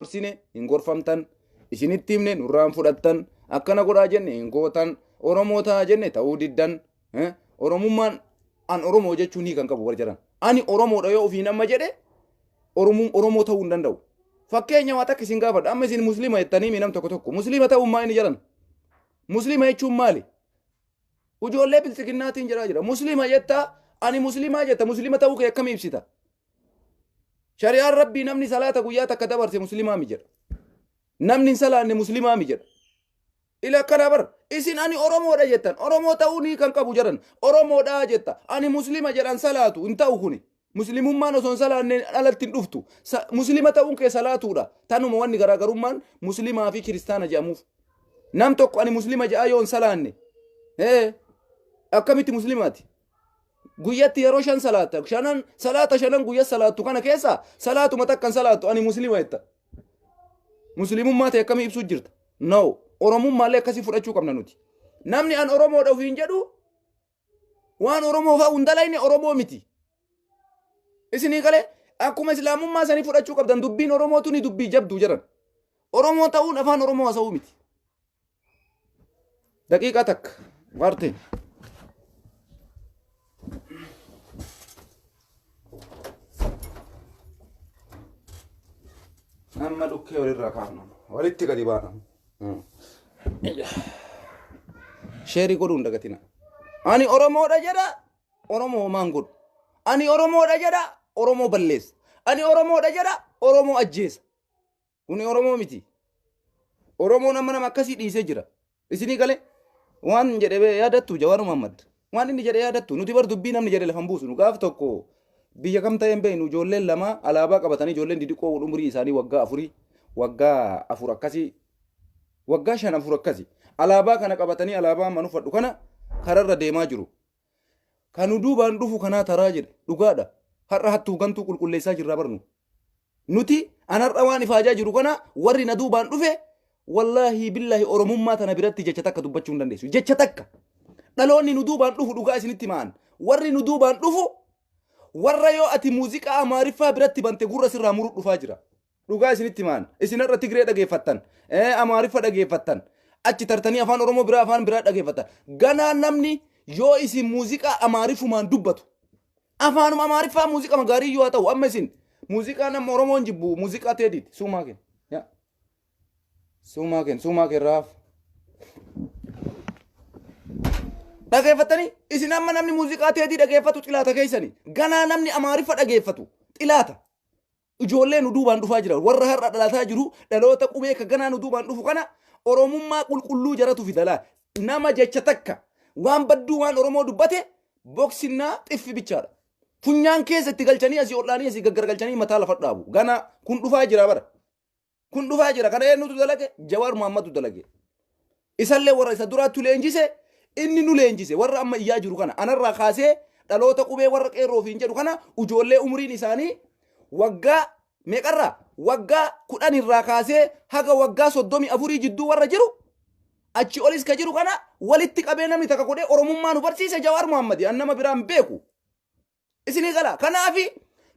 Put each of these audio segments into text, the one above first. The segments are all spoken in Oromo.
Gorsine hin gorfamtan, isinitti himne nurraan fudhattan, akkana godhaa jenne hin gootan, Oromoo ta'aa jenne ta'uu diddan. Oromummaan an Oromoo jechuun hiika hin qabu warri jedhan. Ani Oromoodha yoo ofiin amma jedhe Oromoo ta'uu hin danda'u. Fakkeenya waa takka isin gaafadha. Amma isin Musliima jettanii nam tokko tokko. Musliima ta'uun maa inni jedhan? Musliima jechuun maali? Ijoollee bilxiginnaatiin jedhaa jira. Musliima jettaa ani musliimaa jetta musliima ta'uu kee akkamii ibsita? Shari'aan rabbii namni salaata guyyaa takka dabarse muslimaa mi jedha. Namni hin salaanne muslimaa mi jedha. Ila akkana bar isin ani Oromoodha jettan Oromoo ta'uu ni kan qabu jedhan Oromoodha jetta ani muslima jedhan salaatu hin ta'u kuni. Muslimummaan osoo hin salaanne alatti hin dhuftu. Muslima ta'uun kee salaatuudha. Tanuma wanni garaagarummaan muslimaa fi kiristaana jedhamuuf. Nam tokko ani muslima jedhaa yoo hin salaanne. Akkamitti muslimaati? Guyyatti yeroo shan salaatta. Shanan salaata shanan guyya salaattu kana keessa salaatuma takkan salaattu ani muslima jetta. Muslimummaa ta'e akkamii ibsuu jirta? No. Oromummaallee akkasii fudhachuu qabna nuti. Namni an Oromoodha ofiin jedhu waan Oromoo fa'aa hin dalayne Oromoo miti. Isinii galee akkuma islaamummaa sanii fudhachuu qabdan dubbiin Oromoo tuni dubbii jabduu jedhan. Oromoo ta'uun afaan Oromoo haasa'uu miti. Daqiiqaa takka. Waarteen. Amma dhukkee walirraa kaafna. Walitti gadi baana. Sheerii godhuu hin dagatina. Ani Oromoodha jedha. Oromoo homaan godhu. Ani Oromoodha jedha. Oromoo balleessa. Ani Oromoodha jedha. Oromoo ajjeesa. Kuni Oromoo miti. Oromoon amma nama akkasii dhiisee jira. Isinii galee waan jedhe yaadattu Jawaar Muhammad. Waan inni jedhe yaadattu nuti bar dubbii namni jedhe lafa hin buusnu. Gaaf tokko biyya kam ta'e hin beeknu ijoolleen lama alaabaa qabatanii ijoolleen didiqoo umurii isaanii waggaa afurii waggaa afur akkasii waggaa shan afur akkasii alaabaa kana qabatanii alaabaa amma nuffadhu kana kararra deemaa jiru. Kan nu duubaan dhufu kanaa taraa jedhe dhugaadha. Har'a hattuu gantuu qulqulleessaa jirraa barnu. Nuti an har'a waan ifaajaa jiru kana warri na duubaan dhufe wallaahi billaahi Oromummaa tana biratti jecha takka dubbachuu hin dandeessu. Jecha takka. Dhaloonni nu duubaan dhufu dhugaa isinitti ma'an. Warri nu duubaan dhufu warra yoo ati muuziqaa Amaariffaa biratti bante gurra sirraa muru dhufaa jira. Dhugaa isinitti ma'an. Isin har'a Tigree dhageeffattan, Amaariffa dhageeffattan, achi tartanii afaan Oromoo biraa afaan biraa dhageeffattan. Ganaa namni yoo isin muuziqaa Amaariffumaan dubbatu Afaanuma Amaariffaa muuziqama gaarii iyyuu haa ta'u amma isin muuziqaa nama Oromoon jibbu muuziqaa teediiti suumaa kenna. Yaa. Suumaa kenna suumaa kenna raaf. Dhageeffattanii isin amma namni muuziqaa teedii dhageeffatu xilaata keessani ganaa namni Amaariffa dhageeffatu xilaata. Ijoollee nu duubaan dhufaa jira. Warra har'a dhalataa jiru dhaloota qubee ka ganaa nu duubaan dhufu kana Oromummaa qulqulluu jaratu fida laa. Nama jecha takka waan badduu waan Oromoo dubbate boksinnaa xiffi bichaadha. Funyaan keessa itti galchanii asii ol'aanii asii gaggaragalchanii mataa lafa dhaabu. Ganaa kun dhufaa jira bara. Kun dhufaa jira. Kana eenyutu dalage? Jawaar Muhammadu dalage. Isallee warra isa duraattu leenjise inni nu leenjise warra amma iyyaa jiru kana anarraa kaasee dhaloota qubee warra qeerroo ofiin jedhu kana ijoollee umriin isaanii waggaa meeqarraa waggaa 10 irraa kaasee haga waggaa 34 jidduu warra jiru achi olis ka jiru kana walitti qabee namni takka godhee Oromummaa nu barsiise Jawaar Muhammadi an nama biraan beeku. Isinii gala. Kanaafi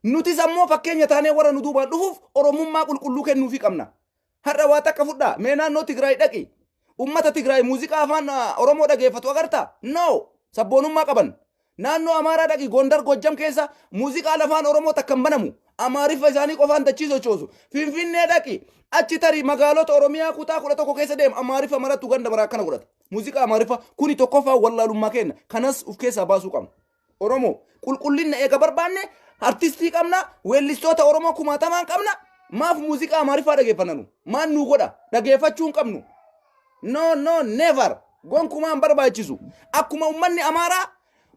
nutis ammoo fakkeenya taanee warra nu duubaan dhufuuf Oromummaa qulqulluu kennuufii qabna. Har'a waa takka fudhaa. Mee naannoo Tigraay dhaqi. Ummata Tigraay muuziqaa afaan Oromoo dhageeffatu agartaa? No! Sabboonummaa qaban. Naannoo Amaaraa dhaqi Gondar Gojjam keessa muuziqaan afaan Oromoo takka hin banamu. Amaariffa isaanii qofaan dachii sochoosu. Finfinnee dhaqi. Achi tarii magaalota Oromiyaa kutaa 11 keessa deem Amaariffa marattu ganda maraa akkana godhata. Muuziqaa Amaariffa kuni tokkoffaa wallaalummaa kenna. Kanas of keessaa baasuu qabna. Oromoo qulqullinna eega barbaanne artistii qabna weellistoota Oromoo kumaatamaan qabna maaf muuziqaa Amaariffaa dhageeffanna nu maan nuu godha dhageeffachuu hin qabnu no no never gonkumaa hin barbaachisu akkuma ummanni Amaaraa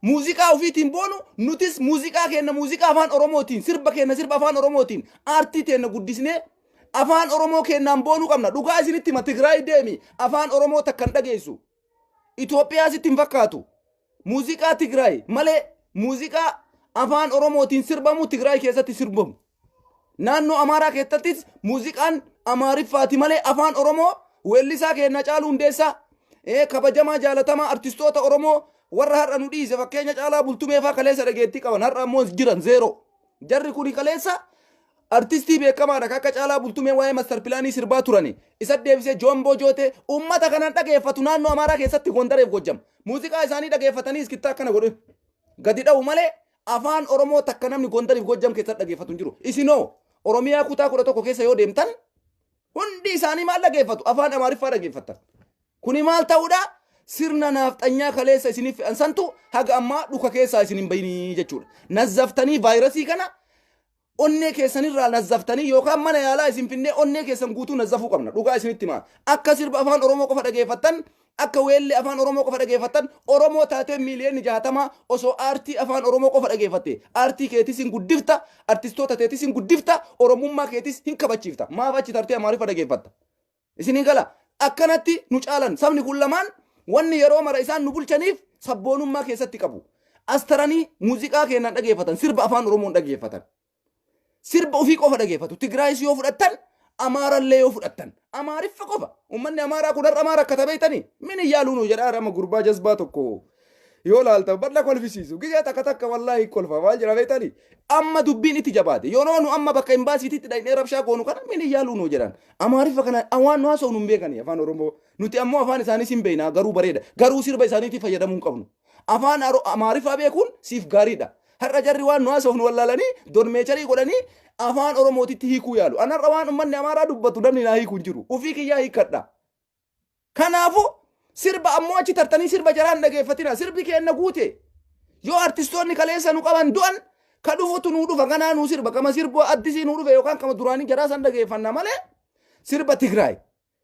muuziqaa ofiitiin boonu nutis muuziqaa keenna muuziqaa afaan Oromootiin sirba keenna sirba afaan Oromootiin aartii teenna guddisnee afaan Oromoo keennaan boonuu qabna dhugaa isinitti hima Tigraay deemi afaan Oromoo takka hin dhageessu Itoophiyaa sitti hin fakkaatu. Muuziqaa Tigraay malee muuziqaa afaan Oromootiin sirbamu Tigraay keessatti sirbamu. Naannoo Amaaraa keessattis muuziqaan Amaariffaati malee afaan Oromoo weellisaa keenya Hacaaluu Hundeessaa kabajamaa jaalatamaa artistoota Oromoo warra har'a nu dhiise fakkeenya Caalaa Bultumee faa kaleessa dhageettii qaban har'a ammoo jiran zeeroo. Jarri kuni kaleessa Artistii beekamaadha akka Caalaa Bultumee waa'ee master planii sirbaa turani. Isa deebisee Joomboo Jootee uummata kanaan dhageeffatu naannoo Amaaraa keessatti Gondareef Gojjam. Muuziqaa isaanii dhageeffatanii iskittaa akkana godhe. Gadi dha'u malee afaan Oromoo takka namni Gondariif Gojjam keessatti dhageeffatu hin jiru. Isinoo Oromiyaa kutaa 11 keessa yoo deemtan hundi isaanii maal dhageeffatu? Afaan Amaariffaa dhageeffatan. Kuni maal ta'uudha? Sirna naafxanyaa kaleessa isiniif fe'an santu haga ammaa dhuka keessaa isin hin bayinii jechuudha. Nazzaftanii vaayirasii kana onnee keessanirraa nazzaftanii yookaan mana yaalaa isin finnee onnee keessan guutuu nazzafuu qabna. Dhugaa isinitti himaa. Akka sirba afaan Oromoo qofa dhageeffattan, akka weellee afaan Oromoo qofa dhageeffattan, Oromoo taatee miiliyoonni 60 osoo aartii afaan Oromoo qofa dhageeffatte, aartii keetis hin guddifta, artistoota teetis hin guddifta, Oromummaa keetis hin kabachiifta. Maaf achi tartee Amaariffa dhageeffatta? Isinii gala. Akkanatti nu caalan. Sabni kun lamaan wanni yeroo mara isaan nu bulchaniif sabboonummaa keessatti qabu. As taranii muuziqaa keenan dhageeffatan, sirba afaan Oromoon dhageeffatan. Sirba ofii qofa dhageeffatu. Tigraayis yoo fudhattan, Amaarallee yoo fudhattan. Amaariffa qofa. Uummanni Amaaraa kun har'a maal rakkata beektanii? Min yaaluu nu jedhaa rama gurbaa jazbaa tokko. Yoo laaltan bal'a kolfisiisu. Gizee takka takka wallaahi kolfa. Maal jira beektanii? Amma dubbiin itti jabaate. Yeroo nu amma bakka imbaasiititti dhaqnee rabshaa goonu kana min yaaluu nu jedhan. Amaariffa kana waan nu haasa'u nu hin beekani afaan Oromoo. Nuti ammoo afaan isaanii sin beekna garuu bareeda. Garuu sirba isaaniitti fayyadamuu hin qabnu. Afaan Amaariffaa beekuun siif gaariidha. Har'a jarri waan nu haasofnu wallaalanii donmeecharii godhanii afaan Oromootitti hiikuu yaalu. An har'a waan uummanni Amaaraa dubbatu namni naa hiiku hin jiru. Ufii kiyyaa hiikkadha. Kanaafuu sirba ammoo achi tartanii sirba jaraan dhageeffatina. Sirbi keenna guute. Yoo artistoonni kaleessa nu qaban du'an ka dhufutu nuu dhufa kanaa nuu sirba kama sirbu addisii nuu dhufe yookaan kama duraanii jaraa san dhageeffanna malee sirba Tigraay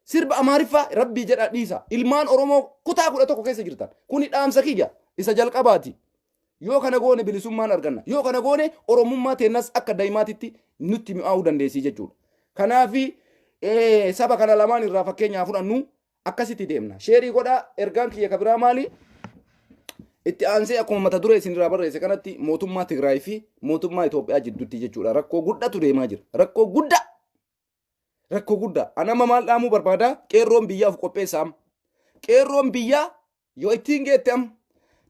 sirba Amaariffaa rabbii jedha dhiisa. Ilmaan Oromoo kutaa 11 keessa jirtan. Kuni dhaamsa kiyya isa jalqabaati. Yoo kana goone bilisummaan arganna. Yoo kana goone Oromummaa teennas akka daa'imaatitti nutti mi'aawuu dandeessi jechuudha. Kanaafi saba kana lamaan irraa fakkeenyaa fudhannu akkasitti deemna. Share godhaa. Ergaan kiyya ka biraa maali? Itti aansee akkuma mata duree isin irraa barreesse kanatti mootummaa Tigraay fi mootummaa Itoophiyaa jidduutti jechuudha. Rakkoo guddatu deemaa jira. Rakkoo guddaa. Rakkoo guddaa. Ani amma maal dhaamuu barbaada? Qeerroon biyyaaf qopheessa amma. Qeerroon biyyaa yoo ittiin geette amma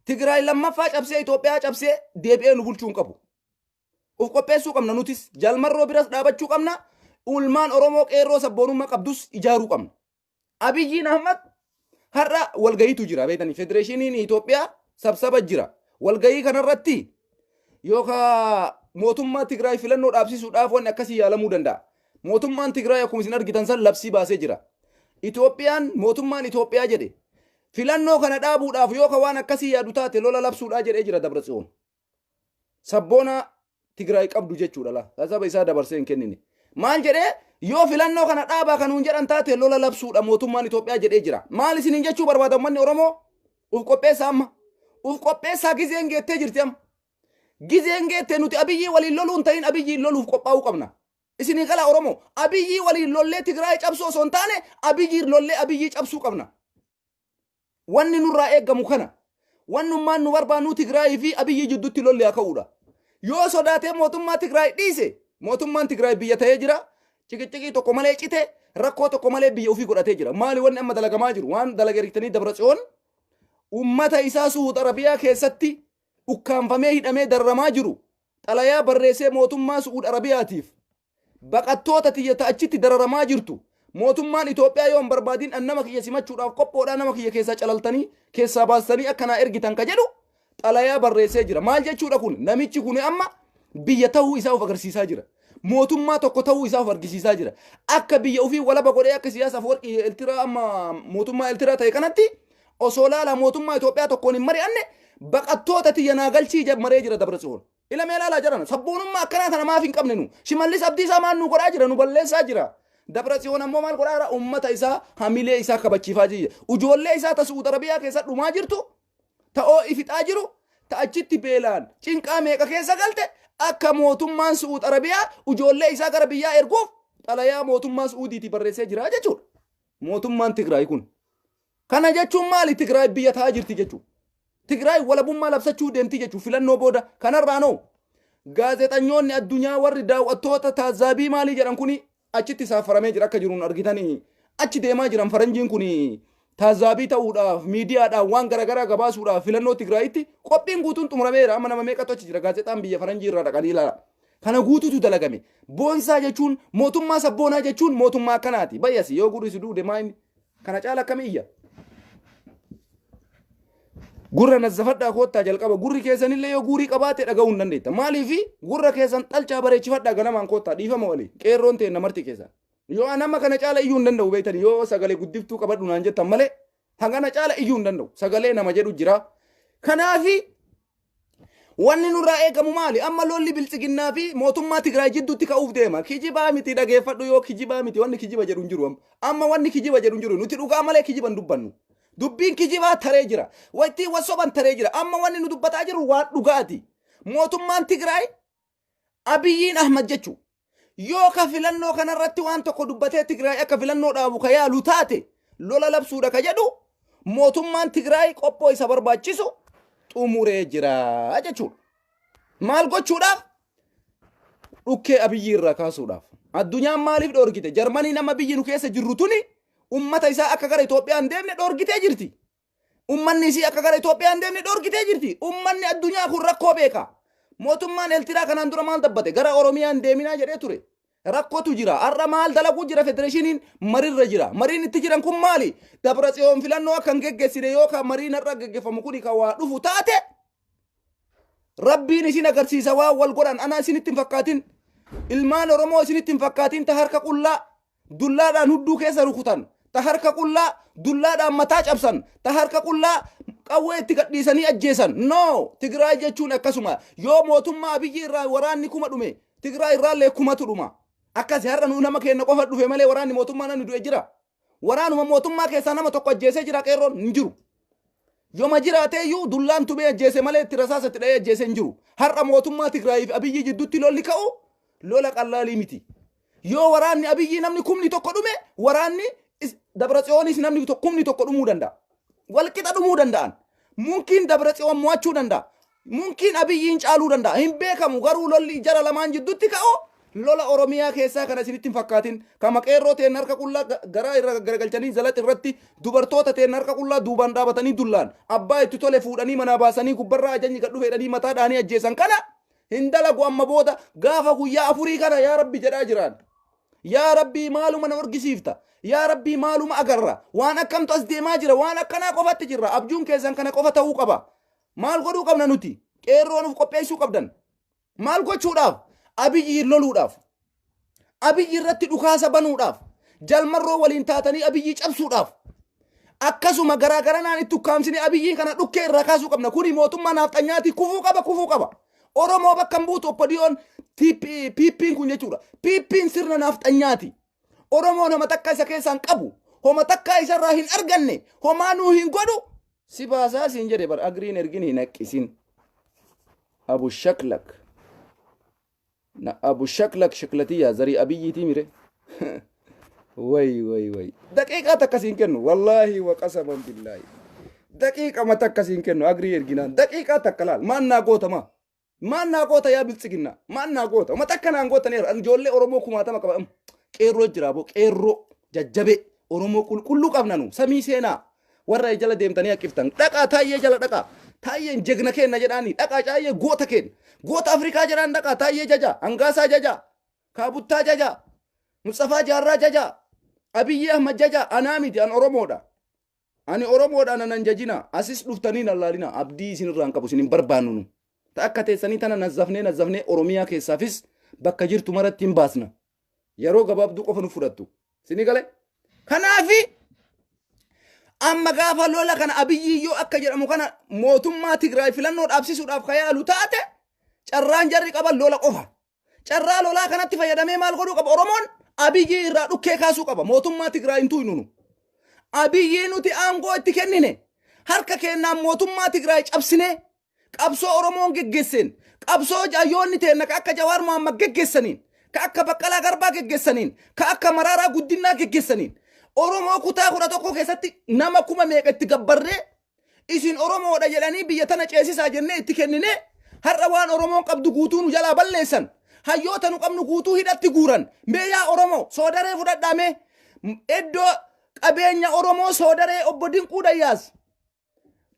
Tigraay lammaffaa cabsee Itoophiyaa cabsee deebi'ee nu bulchuu hin qabu. Uf qopheessuu qabna nutis. Jalmarroo biras dhaabachuu qabna. Ulmaan Oromoo qeerroo sabboonummaa qabdus ijaaruu qabna. Abiyyiin Ahmad har'a walgayiitu jira beektanii federeeshiniin Itoophiyaa sabsaba jira. Walgayii kanarratti yookaan mootummaa Tigraay filannoo dhaabsisuudhaaf wanni akkasii yaalamuu danda'a. Mootummaan Tigraay akkuma isin argitan san labsii baasee jira. Itoophiyaan mootummaan Itoophiyaa jedhe filannoo kana dhaabuudhaaf yookaan waan akkasii yaadu taate lola labsuudhaa jedhee jira Dabratsiyoon. Sabboona Tigraay qabdu jechuudha la. Saba isaa dabarsee hin kennine. Maal jedhee yoo filannoo kana dhaabaa kan nuun jedhan taate lola labsuudha mootummaan Itoophiyaa jedhee jira. Maal isiniin jechuu barbaada uummanni Oromoo? Uf qopheessaa amma. Uf qopheessaa, gizeen geettee jirti amma. Gizeen geette nuti Abiyyii waliin loluun ta'in Abiyyiin loluuf qophaa'uu qabna. Isinii gala Oromoo? Abiyyii waliin lollee Tigraay cabsuu osoo hin taane Abiyyiin lollee Abiyyii cabsuu qabna. Wanni nurraa eeggamu kana. Wannummaan nu barbaannu Tigraayii fi Abiyyii jidduutti lolli haa ka'uudha. Yoo sodaatee mootummaa Tigraay dhiise mootummaan Tigraay biyya ta'ee jira. Ciqiciqii tokko malee cite, rakkoo tokko malee biyya ofii godhatee jira. Maali wanni amma dalagamaa jiru? Waan dalage ergitanii Dabra Tsiyoon uummata isaa Suud Arabiyaa keessatti ukkaanfamee hidhamee dararamaa jiru xalayaa barreessee mootummaa Suud Arabiyaatiif baqattoota tiyya ta achitti dararamaa jirtu mootummaan Itoophiyaa yoo hin barbaadin an nama kiyya simachuudhaaf qophoodhaa, nama kiyya keessaa calaltanii keessaa baastanii akka naa ergitan ka jedhu xalayaa barreessee jira. Maal jechuudha kun? Namichi kun amma biyya ta'uu isaa of agarsiisaa jira. Mootummaa tokko ta'uu isaa of argisiisaa jira. Akka biyya ofii walaba godhee akka siyaasa Afwarqii Eltiraa amma mootummaa Eltiraa ta'e kanatti osoo laala mootummaa Itoophiyaa tokkoon hin mari'anne baqattoota tiyya naa galchii maree jira Dabra Tsiyoon. Ilamee ilaalaa jiran sabboonummaa akkanaa kana maaf hin qabne nu? Shimallis Abdiisaa maal nu godhaa jira? Nu balleessaa jira. Dabra Tsiyoon ammoo maal godhaa jira? Uummata isaa hamilee isaa kabachiifaa jira. Ijoollee isaa ta Suud Arabiyaa keessa dhumaa jirtu, ta'oo ifixaa jiru, ta achitti beelaan cinqaa meeqa keessa galte akka mootummaan Suud Arabiyaa ijoollee isaa gara biyyaa erguuf xalayaa mootummaa Suudiitii barreessee jira jechuudha. Mootummaan Tigraay kun. Kana jechuun maali? Tigraay biyya ta'aa jirti jechuudha. Tigraay walabummaa labsachuu deemti jechuudha filannoo booda. Kanarraa noo gaazexanyoonni addunyaa warri daawwattoota taazzaabii maalii jedhan kuni achitti saafaramee jira akka jiruun argitanii achi deemaa jiran. Faranjiin kuni taazzaabii ta'uudhaaf miidiyaadhaan waan garaagaraa gabaasuudhaaf filannoo Tigraayitti qophiin guutuun xumurameera. Amma nama meeqatu achi jira? Gaazexaan biyya faranjii irraa dhaqanii ilaala. Kana guutuutu dalagame. Boonsaa jechuun mootummaa sabboonaa jechuun mootummaa akkanaati. Bayyasi yoo gurri si duude maa inni kana caala akkamii iyya? Gurra nazzafadhaa koottaa jalqaba gurri keessanillee yoo guurii qabaate dhaga'uu hin dandeetta. Maaliifi gurra keessan xalchaa bareechifadhaa ganamaan koottaa dhiifama walii qeerroon ta'e namarti keessan. Yoo an amma kana caala iyyuu hin danda'u beektani yoo sagalee guddiftuu qabadhu naan jettan malee hangana caala iyyuu hin danda'u sagalee nama jedhu jira. Kanaafi wanni nurraa eegamu maali? Amma lolli biltsiginnaa fi mootummaa Tigraay jidduutti ka'uuf deema. Kijibaa miti dhageeffadhu yoo kijibaa miti wanni kijiba jedhu hin jiru amma. Amma wanni kijiba jedhu hin jiru nuti dhugaa malee kijiba hin dubbannu. Dubbiin kijibaa taree jira. Waytii wasoban taree jira. Amma wanni nu dubbataa jiru waan dhugaati. Mootummaan Tigraay Abiyyiin Ahmad jechu. Yoo ka filannoo kanarratti waan tokko dubbatee Tigraay akka filannoo dhaabu ka yaalu taate lola labsuudha ka jedhu mootummaan Tigraay qophoo isa barbaachisu xumuree jira jechuudha. Maal gochuudhaaf? Dhukkee Abiyyii irraa kaasuudhaaf. Addunyaan maaliif dhoorgite? Jarmanii nama biyyi nu keessa jirru tuni ummata isaa akka gara Itoophiyaa hin deemne dhoorgitee jirti. Ummanni isii akka gara Itoophiyaa hin deemne dhoorgitee jirti. Ummanni addunyaa kun rakkoo beeka. Mootummaan Eeltiraa kanaan dura maal dabbate? Gara Oromiyaa hin deeminaa jedhee ture. Rakkotu jira. Har'a maal dalaguu jira? Federeeshiniin marirra jira. Mariin itti jiran kun maali? Dabratsiyoon filannoo akka hin geggeessine yookaan mariin har'a geggeeffamu kun kan waa dhufu taate Rabbiin isin agarsiisa waan wal godhan ana isinitti hin fakkaatin. Ilmaan Oromoo isinitti hin fakkaatin ta harka qullaa dullaadhaan hudduu keessa rukutan, ta harka qullaa dullaadhaan mataa cabsan, ta harka qullaa qawwee itti gadhiisanii ajjeesan. No! Tigraay jechuun akkasuma. Yoo mootummaa Abiyyi irraa waraanni kuma dhume, Tigraay irraallee kumatu dhuma. Akkasi har'a nu nama keenya qofa dhufe malee waraanni mootummaa namni du'e jira. Waraanuma mootummaa keessaa nama tokko ajjeesee jira qeerroon hin jiru. Yoma jiraatee iyyuu dullaan tumee ajjeese malee itti rasaasa itti dha'ee ajjeese hin jiru. Har'a mootummaa Tigraayii fi Abiyyi jidduutti lolli ka'u lola qallaalii miti. Yoo waraanni Abiyyii namni kumni tokko dhume waraanni Dabratsiyoonis namni kumni tokko dhumuu danda'a. Walqixa dhumuu danda'an. Munkiin Dabratsiyoon mo'achuu danda'a. Munkiin Abiyyiin caaluu danda'a. Hin beekamu garuu lolli jara lamaan jidduutti ka'u lola Oromiyaa keessaa kana isinitti hin fakkaatin. Kama qeerroo teen harka qullaa garaa irra garagalchanii zalax irratti dubartoota teen harka qullaa duubaan dhaabatanii dullaan abbaa itti tole fuudhanii manaa baasanii gubbarraa ajajni gad dhufe jedhanii mataa dhahanii ajjeesan kana hin dalagu amma booda gaafa guyyaa afurii kana yaa rabbi jedhaa jiraan. Yaa rabbii maaluma na argisiifta. Yaa rabbii maaluma agarra. Waan akkamtu as deemaa jira. Waan akkanaa qofatti jirra. Abjuun keessan kana qofa ta'uu qaba. Maal godhuu qabna nuti? Qeerroo nuuf qopheessuu qabdan. Maal gochuudhaaf? Abiyyi loluudhaaf. Abiyyi irratti dhukaasa banuudhaaf. Jalmarroo waliin taatanii Abiyyi cabsuudhaaf. Akkasuma garaa garanaan itti ukkaamsinee Abiyyiin kana dhukkee irraa kaasuu qabna. Kuni mootummaa naafxanyaati kufuu qaba kufuu qaba. Oromoo bakka hin buutu OPDOn PP'n kun jechuudha. PP'n sirna naafxanyaati. Oromoon homa takka isa keessaa hin qabu. Homa takka isarraa hin arganne. Homaa nuu hin godhu. Si baasaa siin jedhe bar agriin ergin hin haqqisin. Abu shaklak. Na abu shaklak shaklatiyyaa zarii abiyyiitii mire. Way way way. Daqiiqaa takka siin kennu wallaahi wa qasaman billaahi. Daqiiqa takka siin kennu agrii erginaan daqiiqaa takka laal maan naa goota maa. Maan naa goota yaa biltsiginna maan naa goota uma takka naan gootaniira ijoollee Oromoo kumaatama qaba. Qeerroo jira boo qeerroo jajjabee Oromoo qulqulluu qabna nu samii seenaa warra jala deemtanii haqqiftan dhaqaa taayyee jala dhaqaa taayyeen jegna keenna jedhaanii dhaqaa caayyee goota keenna goota Afrikaa jedhaan dhaqaa taayyee jajaa hangaasaa jajaa kaabuttaa jajaa Mustafaa Jaarraa jajaa Abiyyi Ahmad jajaa anaa miti an Oromoodha ani Oromoodha nanan jajina asis dhuftanii nan laalina abdii isinirraa hin qabu isin hin barbaannu nu ta akka teessanii tana nazzafnee nazzafnee Oromiyaa keessaafis bakka jirtu maratti hin baasna yeroo gabaabduu qofa nu fudhattu Sini gale? Kanaafi amma gaafa lola kana Abiyyi yoo akka jedhamu kana mootummaa Tigraay filannoo dhaabsisuudhaaf ka yaalu taate carraan jarri qaban lola qofa. Carraa lolaa kanatti fayyadamee maal godhuu qaba Oromoon? Abiyyi irraa dhukkee kaasuu qaba. Mootummaa Tigraay hin tuqnu nu. Abiyyi nuti aangoo itti kennine harka keenyaan mootummaa Tigraay cabsinee qabsoo Oromoon geggeesseen, qabsoo hayyoonni teenna ka akka Jawaar Mohammad geggeessaniin, ka akka Baqqalaa Garbaa geggeessaniin, ka akka Maraaraa Guddinnaa geggeessaniin, Oromoo kutaa 11 keessatti nama kuma meeqa itti gabbarree isin Oromoodha jedhanii biyya tana ceesisaa jennee itti kenninee har'a waan Oromoon qabdu guutuu nu jalaa balleessan. Hayyoota nu qabnu guutuu hidhatti guuran. Mee yaa Oromoo soodaree fudhadhaa mee iddoo qabeenya Oromoo soodaree obbo Dinquu Dayyaas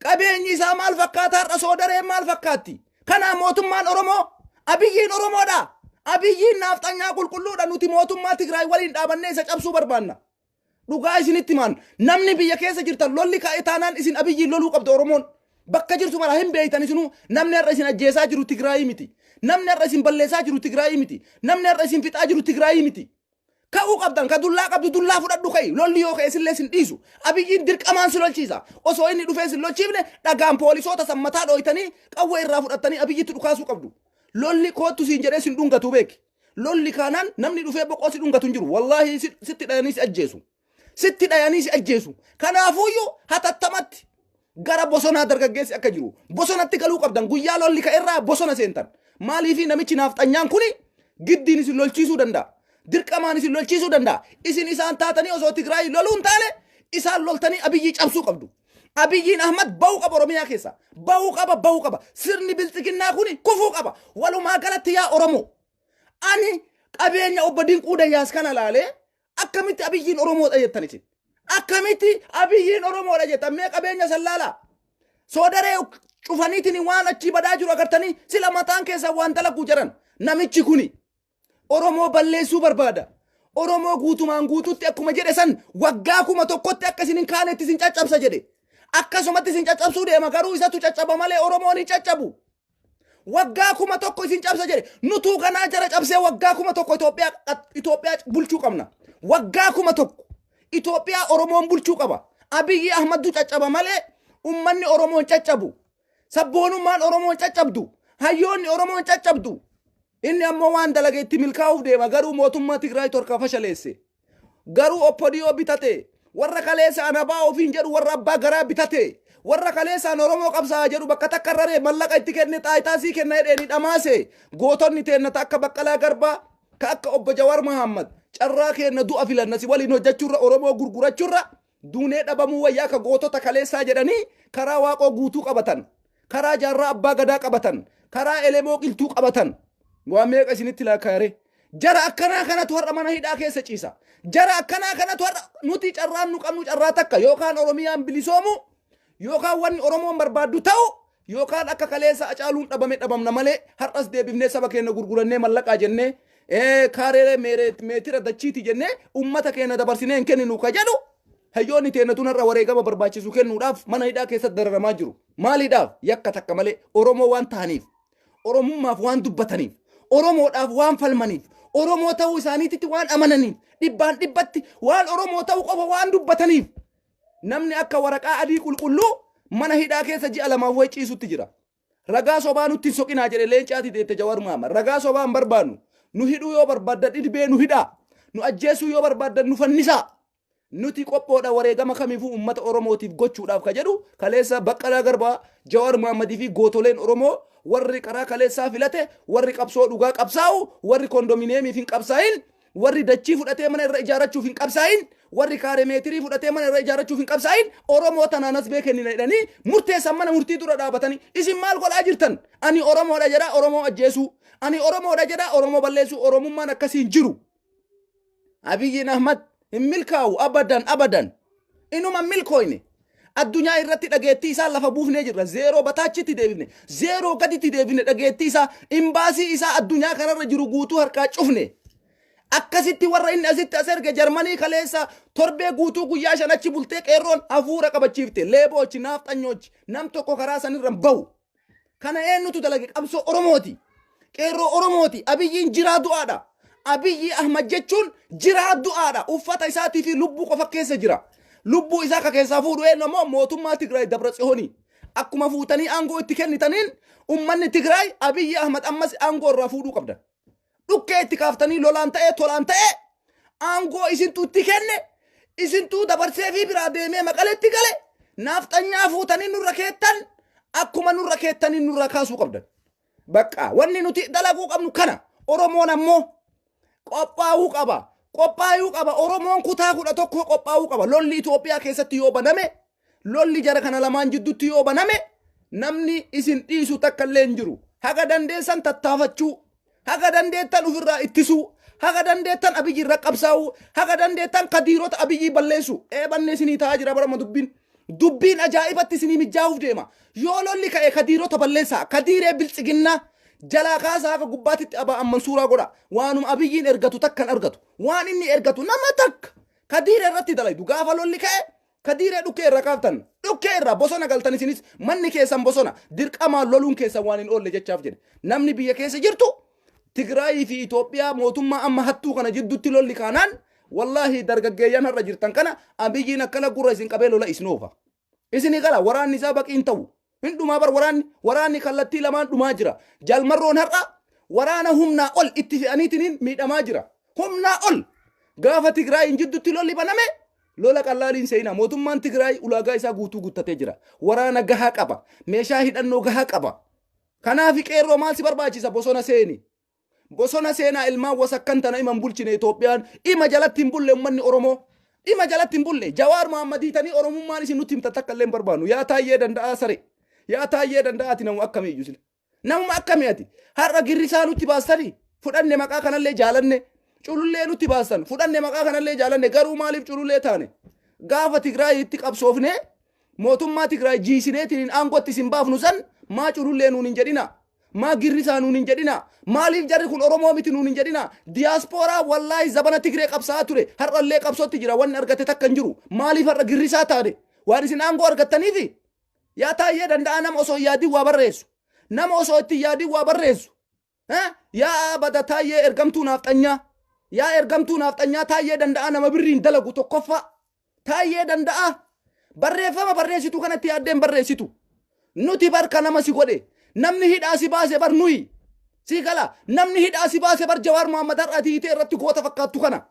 Qabeenyi isaa maal fakkaata har'a soodareen maal fakkaatti? Kanaa mootummaan Oromoo Abiyyiin Oromoodha. Abiyyiin naafxanyaa qulqulluudha. Nuti mootummaa Tigraay waliin dhaabannee isa cabsuu barbaanna. Dhugaa isinitti himaan, namni biyya keessa jirtan, lolli ka'e taanaan isin Abiyyiin loluu qabdu. Oromoon bakka jirtu mara hin beeytan isinuu. Namni har'a isin ajjeesaa jiru Tigraayii miti. Namni har'a isin balleessaa jiru Tigraayii miti. Namni har'a isin fixaa jiru Tigraayii miti. Ka'uu qabdan. Ka dullaa qabdu dullaa fudhadhu, ka'i. Lolli yoo ka'e sillee sin dhiisu. Abiyyiin dirqamaan si lolchiisa. Osoo inni dhufee sin lolchiifne, dhagaan poolisoota sammataa dhooytanii, qawwee irraa fudhattanii Abiyyitti dhukaasuu qabdu. Lolli koottu siin jedhee sin dhungatu beeki. Lolli kaanaan namni dhufee boqoo si dhungatu hin jiru. Wallaahi, sitti dhayanii si ajjeesu. Sitti dhayanii si ajjeesu. Kanaafuyyuu hatattamatti gara bosonaa dargaggeessi akka jiru. Bosonatti galuu qabdan. Guyyaa lolli ka'erraa bosona seentan. Maaliifi namichi naafxanyaan kuni giddiin isin lolchiisuu danda'a. Dirqamaan isin lolchiisuu danda'a. Isin isaan taatanii osoo Tigraay loluu hin taane, isaan loltanii Abiyyii cabsuu qabdu. Abiyyiin Ahmad bahuu qaba Oromiyaa keessa. Bahuu qaba, bahuu qaba. Sirni bilxiginnaa kuni kufuu qaba. Walumaa galatti yaa Oromoo. Ani qabeenya obbo Dinquu Dayyaas kana laalee, akkamitti Abiyyiin Oromoodha jettan isin? Akkamitti Abiyyiin Oromoodha jettan? Mee qabeenya san laalaa. Soodaree cufaniitiin waan achii badaa jiru agartanii sila mataan keessaa waan dalaguu jiran. Namichi kuni Oromoo balleessuu barbaada. Oromoo guutumaan guututti akkuma jedhe san waggaa 1000tti akka isin hin kaanetti isin caccabsa jedhe. Akkasumatti isin caccabsuu deema, garuu isatu caccaba malee Oromoon hin caccabu. Waggaa 1000 isin cabsa jedhe. Nutuu kanaa jara cabsee waggaa 1000 Itoophiyaa bulchuu qabna. Waggaa 1000 Itoophiyaa Oromoon bulchuu qaba. Abiyyi Ahmaddu caccaba malee ummanni Oromoon caccabu. Sabboonummaan Oromoon caccabdu. Hayyoonni Oromoon caccabdu. Inni ammoo waan dalage itti milkaa'uuf deema, garuu mootummaa Tigraay torka fashaleesse. Garuu OPDO bitate. Warra kaleessa anabaa ofiin jedhu, warra abbaa garaa bitate. Warra kaleessaan Oromoo qabsaa jedhu bakka takka raree mallaqa itti kenne, xaayitaa sii kenna jedheeni dhamaase. Gootonni teenna ta akka Baqqalaa Garbaa, ka akka obbo Jawar Mahammad, carraa keenna du'a filanna, si waliin hojjechuurra, Oromoo gurgurachuurra duunee dhabamuu wayyaa, ka gootota kaleessaa jedhanii karaa Waaqoo Guutuu qabatan. Karaa Jaarraa Abbaa Gadaa qabatan. Karaa Elemoo Qiltuu qabatan. Waan meeqa isinitti laakkaayare. Jara akkanaa kanatu har'a mana hidhaa keessa ciisa. Jara akkanaa kanatu har'a. Nuti carraan nu qabnu carraa takka: yookaan Oromiyaan bilisoomu, yookaan wanni Oromoon barbaaddu ta'u, yookaan akka kaleessa Acaaluun dhabame dhabamna malee, har'as deebifnee saba keenya gurgurannee mallaqaa jennee, kaaree meetira dachiiti jennee ummata keenya dabarsinee hin kenninu ka jedhu hayyoonni teenya tun har'a wareegama barbaachisu kennuudhaaf mana hidhaa keessatti dararamaa jiru. Maaliidhaaf? Yakka takka malee Oromoo waan ta'aniif, Oromummaaf waan dubbataniif, Oromoodhaaf waan falmaniif, Oromoo ta'uu isaaniititti waan amananiif, dhibbaan dhibbatti waan Oromoo ta'uu qofa waan dubbataniif namni akka waraqaa adii qulqulluu mana hidhaa keessa ji'a 2f wayi ciisutti jira. Ragaa sobaa nutti hin soqinaa jedhe leencaati deette Jawar Maama. Ragaa sobaa hin barbaannu. Nu hidhuu yoo barbaaddan dhibee nu hidhaa. Nu ajjeesuu yoo barbaaddan nu fannisaa. Nuti qophoodha wareegama kamiifuu uummata Oromootiif gochuudhaaf ka jedhu kaleessa Baqqalaa Garbaa, Jawar Mahammadii fi gootoleen Oromoo, warri karaa kaleessaa filate, warri qabsoo dhugaa qabsaa'u, warri kondominiyeemiif hin qabsaa'in, warri dachii fudhatee mana irra ijaarrachuuf hin qabsaa'in, warri kaaree meetirii fudhatee mana irra ijaarrachuuf hin qabsaa'in, Oromoo tanaan as beekennina jedhanii murteessan mana murtii dura dhaabatanii. Isin maal godhaa jirtan? Ani Oromoodha jedhaa Oromoo ajjeesuu, ani Oromoodha jedhaa Oromoo balleessuu, Oromummaan akkasiin jiru. Abiyyiin Ahmad hin milkaa'u abadan abadan. Inuma milkooyne. Addunyaa irratti dhageettii isaa lafa buufnee jirra. Zeeroo bataachitti deebifne. Zeeroo gaditti deebifne dhageettii isaa. Imbaasii isaa addunyaa kanarra jiru guutuu harkaa cufne. Akkasitti warra inni asitti as erge, Jarmanii kaleessa torbee guutuu guyyaa 5 achi bultee qeerroon hafuura qabachiifte. Leeboochi, naafxanyoochi, nam tokko karaa sanirra hin bahu. Kana eenyutu dalage? Qabsoo Oromooti. Qeerroo Oromooti. Abiyyiin jiraa du'aadha. Abiyyi Ahmad jechuun jiraa du'aadha. Uffata isaatii fi lubbuu qofa keessa jira. Lubbuu isaa ka keessaa fuudhu eenyu ammoo? Mootummaa Tigraay Dabra Tsihoonii. Akkuma fuutanii aangoo itti kennitaniin ummanni Tigraay Abiyyi Ahmad ammas aangoo irraa fuudhuu qabdan. Dhukkee itti kaaftanii, lolaan ta'ee tolaan ta'ee, aangoo isintu itti kenne, isintuu dabarsee fi biraa deemee Maqaleetti gale. Naafxanyaa fuutanii nurra keettan, akkuma nurra keettanii nurra kaasuu qabdan. Bakka wanni nuti dalaguu qabnu kana. Oromoon ammoo qophaa'uu qaba. Qophaa'uu qaba. Oromoon kutaa 11 qophaa'uu qaba. Lolli Itoophiyaa keessatti yoo baname, lolli jara kana lamaan jidduutti yoo baname, namni isin dhiisu takka illee hin jiru. Haga dandeessan tattaafachuu, haga dandeettan ofirraa ittisuu, haga dandeettan Abiyyi irra qabsaa'uu, haga dandeettan kadiirota Abiyyii balleessu. Eebannee isinii ta'aa jira barama dubbiin. Dubbiin ajaa'ibatti isinii mijaa'uuf deema. Yoo lolli ka'e kadiirota balleessaa. Kadiiree biltsiginnaa. Jalaa kaasaa haga gubbaatitti abaa amman suuraa godha. Waanuma Abiyyiin ergatu takkan argatu. Waan inni ergatu nama takka. Kadiira irratti dalaydu gaafa lolli ka'e kadiiree dhukkee irra kaaftan. Dhukkee irra bosona galtan isinis manni keessan bosona. Dirqamaan loluun keessan waan hin oolle jechaaf jedhe. Namni biyya keessa jirtu Tigraayii fi Itoophiyaa mootummaa amma hattuu kana jidduutti lolli kaanaan wallaahi dargaggeeyyan har'a jirtan kana Abiyyiin akkana gurra isin qabee lola isin oofa. Isinii gala waraanni isaa baqii hin ta'u. Hin dhumaa bar waraanni waraanni kallattii lamaan dhumaa jira. Jalmarroon har'a waraana humnaa ol itti fe'aniitiniin miidhamaa jira. Humnaa ol gaafa Tigraayiin jidduutti lolli baname lola qallaaliin seenaa mootummaan Tigraay ulaagaa isaa guutuu guuttatee jira. Waraana gahaa qaba. Meeshaa hidhannoo gahaa qaba. Kanaaf qeerroo maal si barbaachisa bosona seeni. Bosona seenaa ilmaan wasakkan tana ima hin bulchine Itoophiyaan ima jalatti hin bulle ummanni Oromoo. Ima jalatti hin bulle Jawaar Mohammad hiitanii Oromummaan isin nutti himtan takka illee hin barbaannu. Yaa Taayyee Danda'aa sare. Yaa Taayyee Danda'aa ati namuma akkamii iyyuu sila. Namuma akkamii ati. Har'a girrisaa nutti baastanii fudhanne maqaa kanallee jaalanne. Culullee nutti baastan fudhanne maqaa kanallee jaalanne garuu maaliif culullee taane? Gaafa Tigraayitti qabsoofnee mootummaa Tigraay jiisineetiin aangootti isin baafnu san maa culullee nuun hin jedhina. Maa girrisaa nuun hin jedhina. Maaliif jarri kun Oromoo miti nuun hin jedhina. Diyaaspooraa wallaahi zabana Tigree qabsaa'aa ture. Har'allee qabsootti jira wanni argate takka hin jiru. Maaliif har'a girrisaa taane? Waan isin aangoo argattaniifi? Yaa Taayyee Danda'aa nama osoo hin yaadin waa barreessu. Nama osoo itti hin yaadin waa barreessu. Yaa bada Taayyee ergamtuu naafxanyaa. Yaa ergamtuu naafxanyaa Taayyee Danda'aa nama birriin dalagu tokkoffaa. Taayyee Danda'aa barreeffama barreessitu kanatti yaaddeen barreessitu. Nuti bar ka nama si godhe. Namni hidhaa si baase bar nuyi. Sii gala namni hidhaa si baase bar Jawaar Mohaammed har'a ati hiitee irratti goota fakkaattu kana.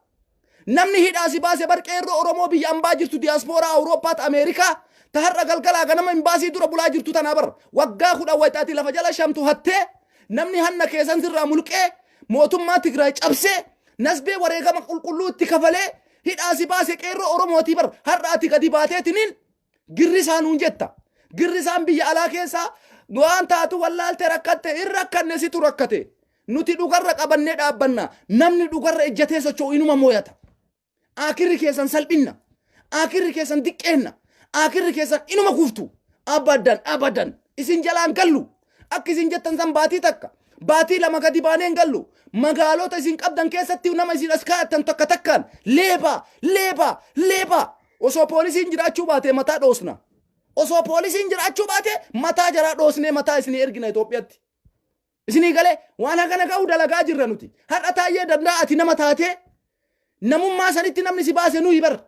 Namni hidhaa si baase bar qeerroo Oromoo biyya ambaa jirtu diyaaspooraa Awurooppaat Ameerikaa ta har'a galgalaa ganama imbaasii dura bulaa jirtu tanaa bar waggaa kudha wayitaati lafa jala shamtu hattee namni hanna keessan sirraa mulqee mootummaa Tigraay cabsee nasbee wareegama qulqulluu itti kafalee hidhaa si baase qeerroo Oromootii bar har'a ati gadi baateetiniin girrisaa nuun jetta. Girrisaan biyya alaa keessaa waan taatu wallaalte rakkatte hin rakkanne situ rakkate. Nuti dhugarra qabannee dhaabbanna. Namni dhugarra ejjatee socho'u inuma mooyata. Akirri keessan salphinna. Akirri keessan diqqeenna. Akirri keessan inuma kuftu. Abadan abadan. Isin jalaan gallu. Akka isin jettan san baatii takka. Baatii lama gadi baanee hin gallu. Magaalota isin qabdan keessatti nama isin as kaa'attan takka takkaan leebaa leebaa leebaa. Osoo poolisiin jiraachuu baatee mataa dhoosna. Osoo poolisiin jiraachuu baate mataa jaraa dhoosnee mataa isinii ergina Itoophiyaatti. Isinii galee waan hagana ga'u dalagaa jirra nuti. Har'a Taayyee Danda'aa ati nama taatee namummaa sanitti namni si baase nuyi bar.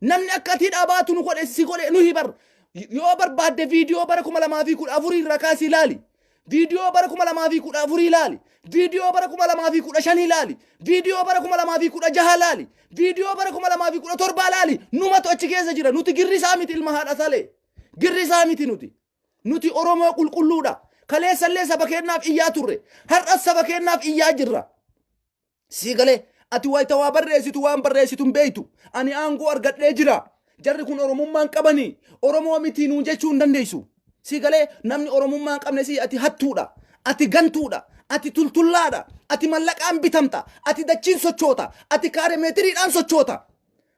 Namni akka ati hidhaa baatu nu godhe si godhe nuyi bar. Yoo barbaadde viidiyoo bara 2014 irraa kaasii ilaali. Viidiyoo bara 2014 ilaali. Viidiyoo bara 2015 ilaali. Viidiyoo bara 2016 ilaali. Viidiyoo bara 2017 ilaali. Numatu achi keessa jira. Nuti girrisaa miti ilma haadha salee. Girrisaa miti nuti. Nuti Oromoo qulqulluudha. Kaleessallee saba keenyaaf iyyaa turre. Har'as saba keenyaaf iyyaa jirra. Sii galee ati wayita waa barreessitu waan barreessitu hin beektu. Ani aangoo argadhee jira. Jarri kun Oromummaa hin qabanii. Oromoo miti nuun jechuu hin dandeessu. Sii galee namni Oromummaa hin qabne sii ati hattuudha. Ati gantuudha. Ati tultullaadha. Ati mallaqaan bitamta. Ati dachiin sochoota. Ati kaaremeetiriidhaan sochoota.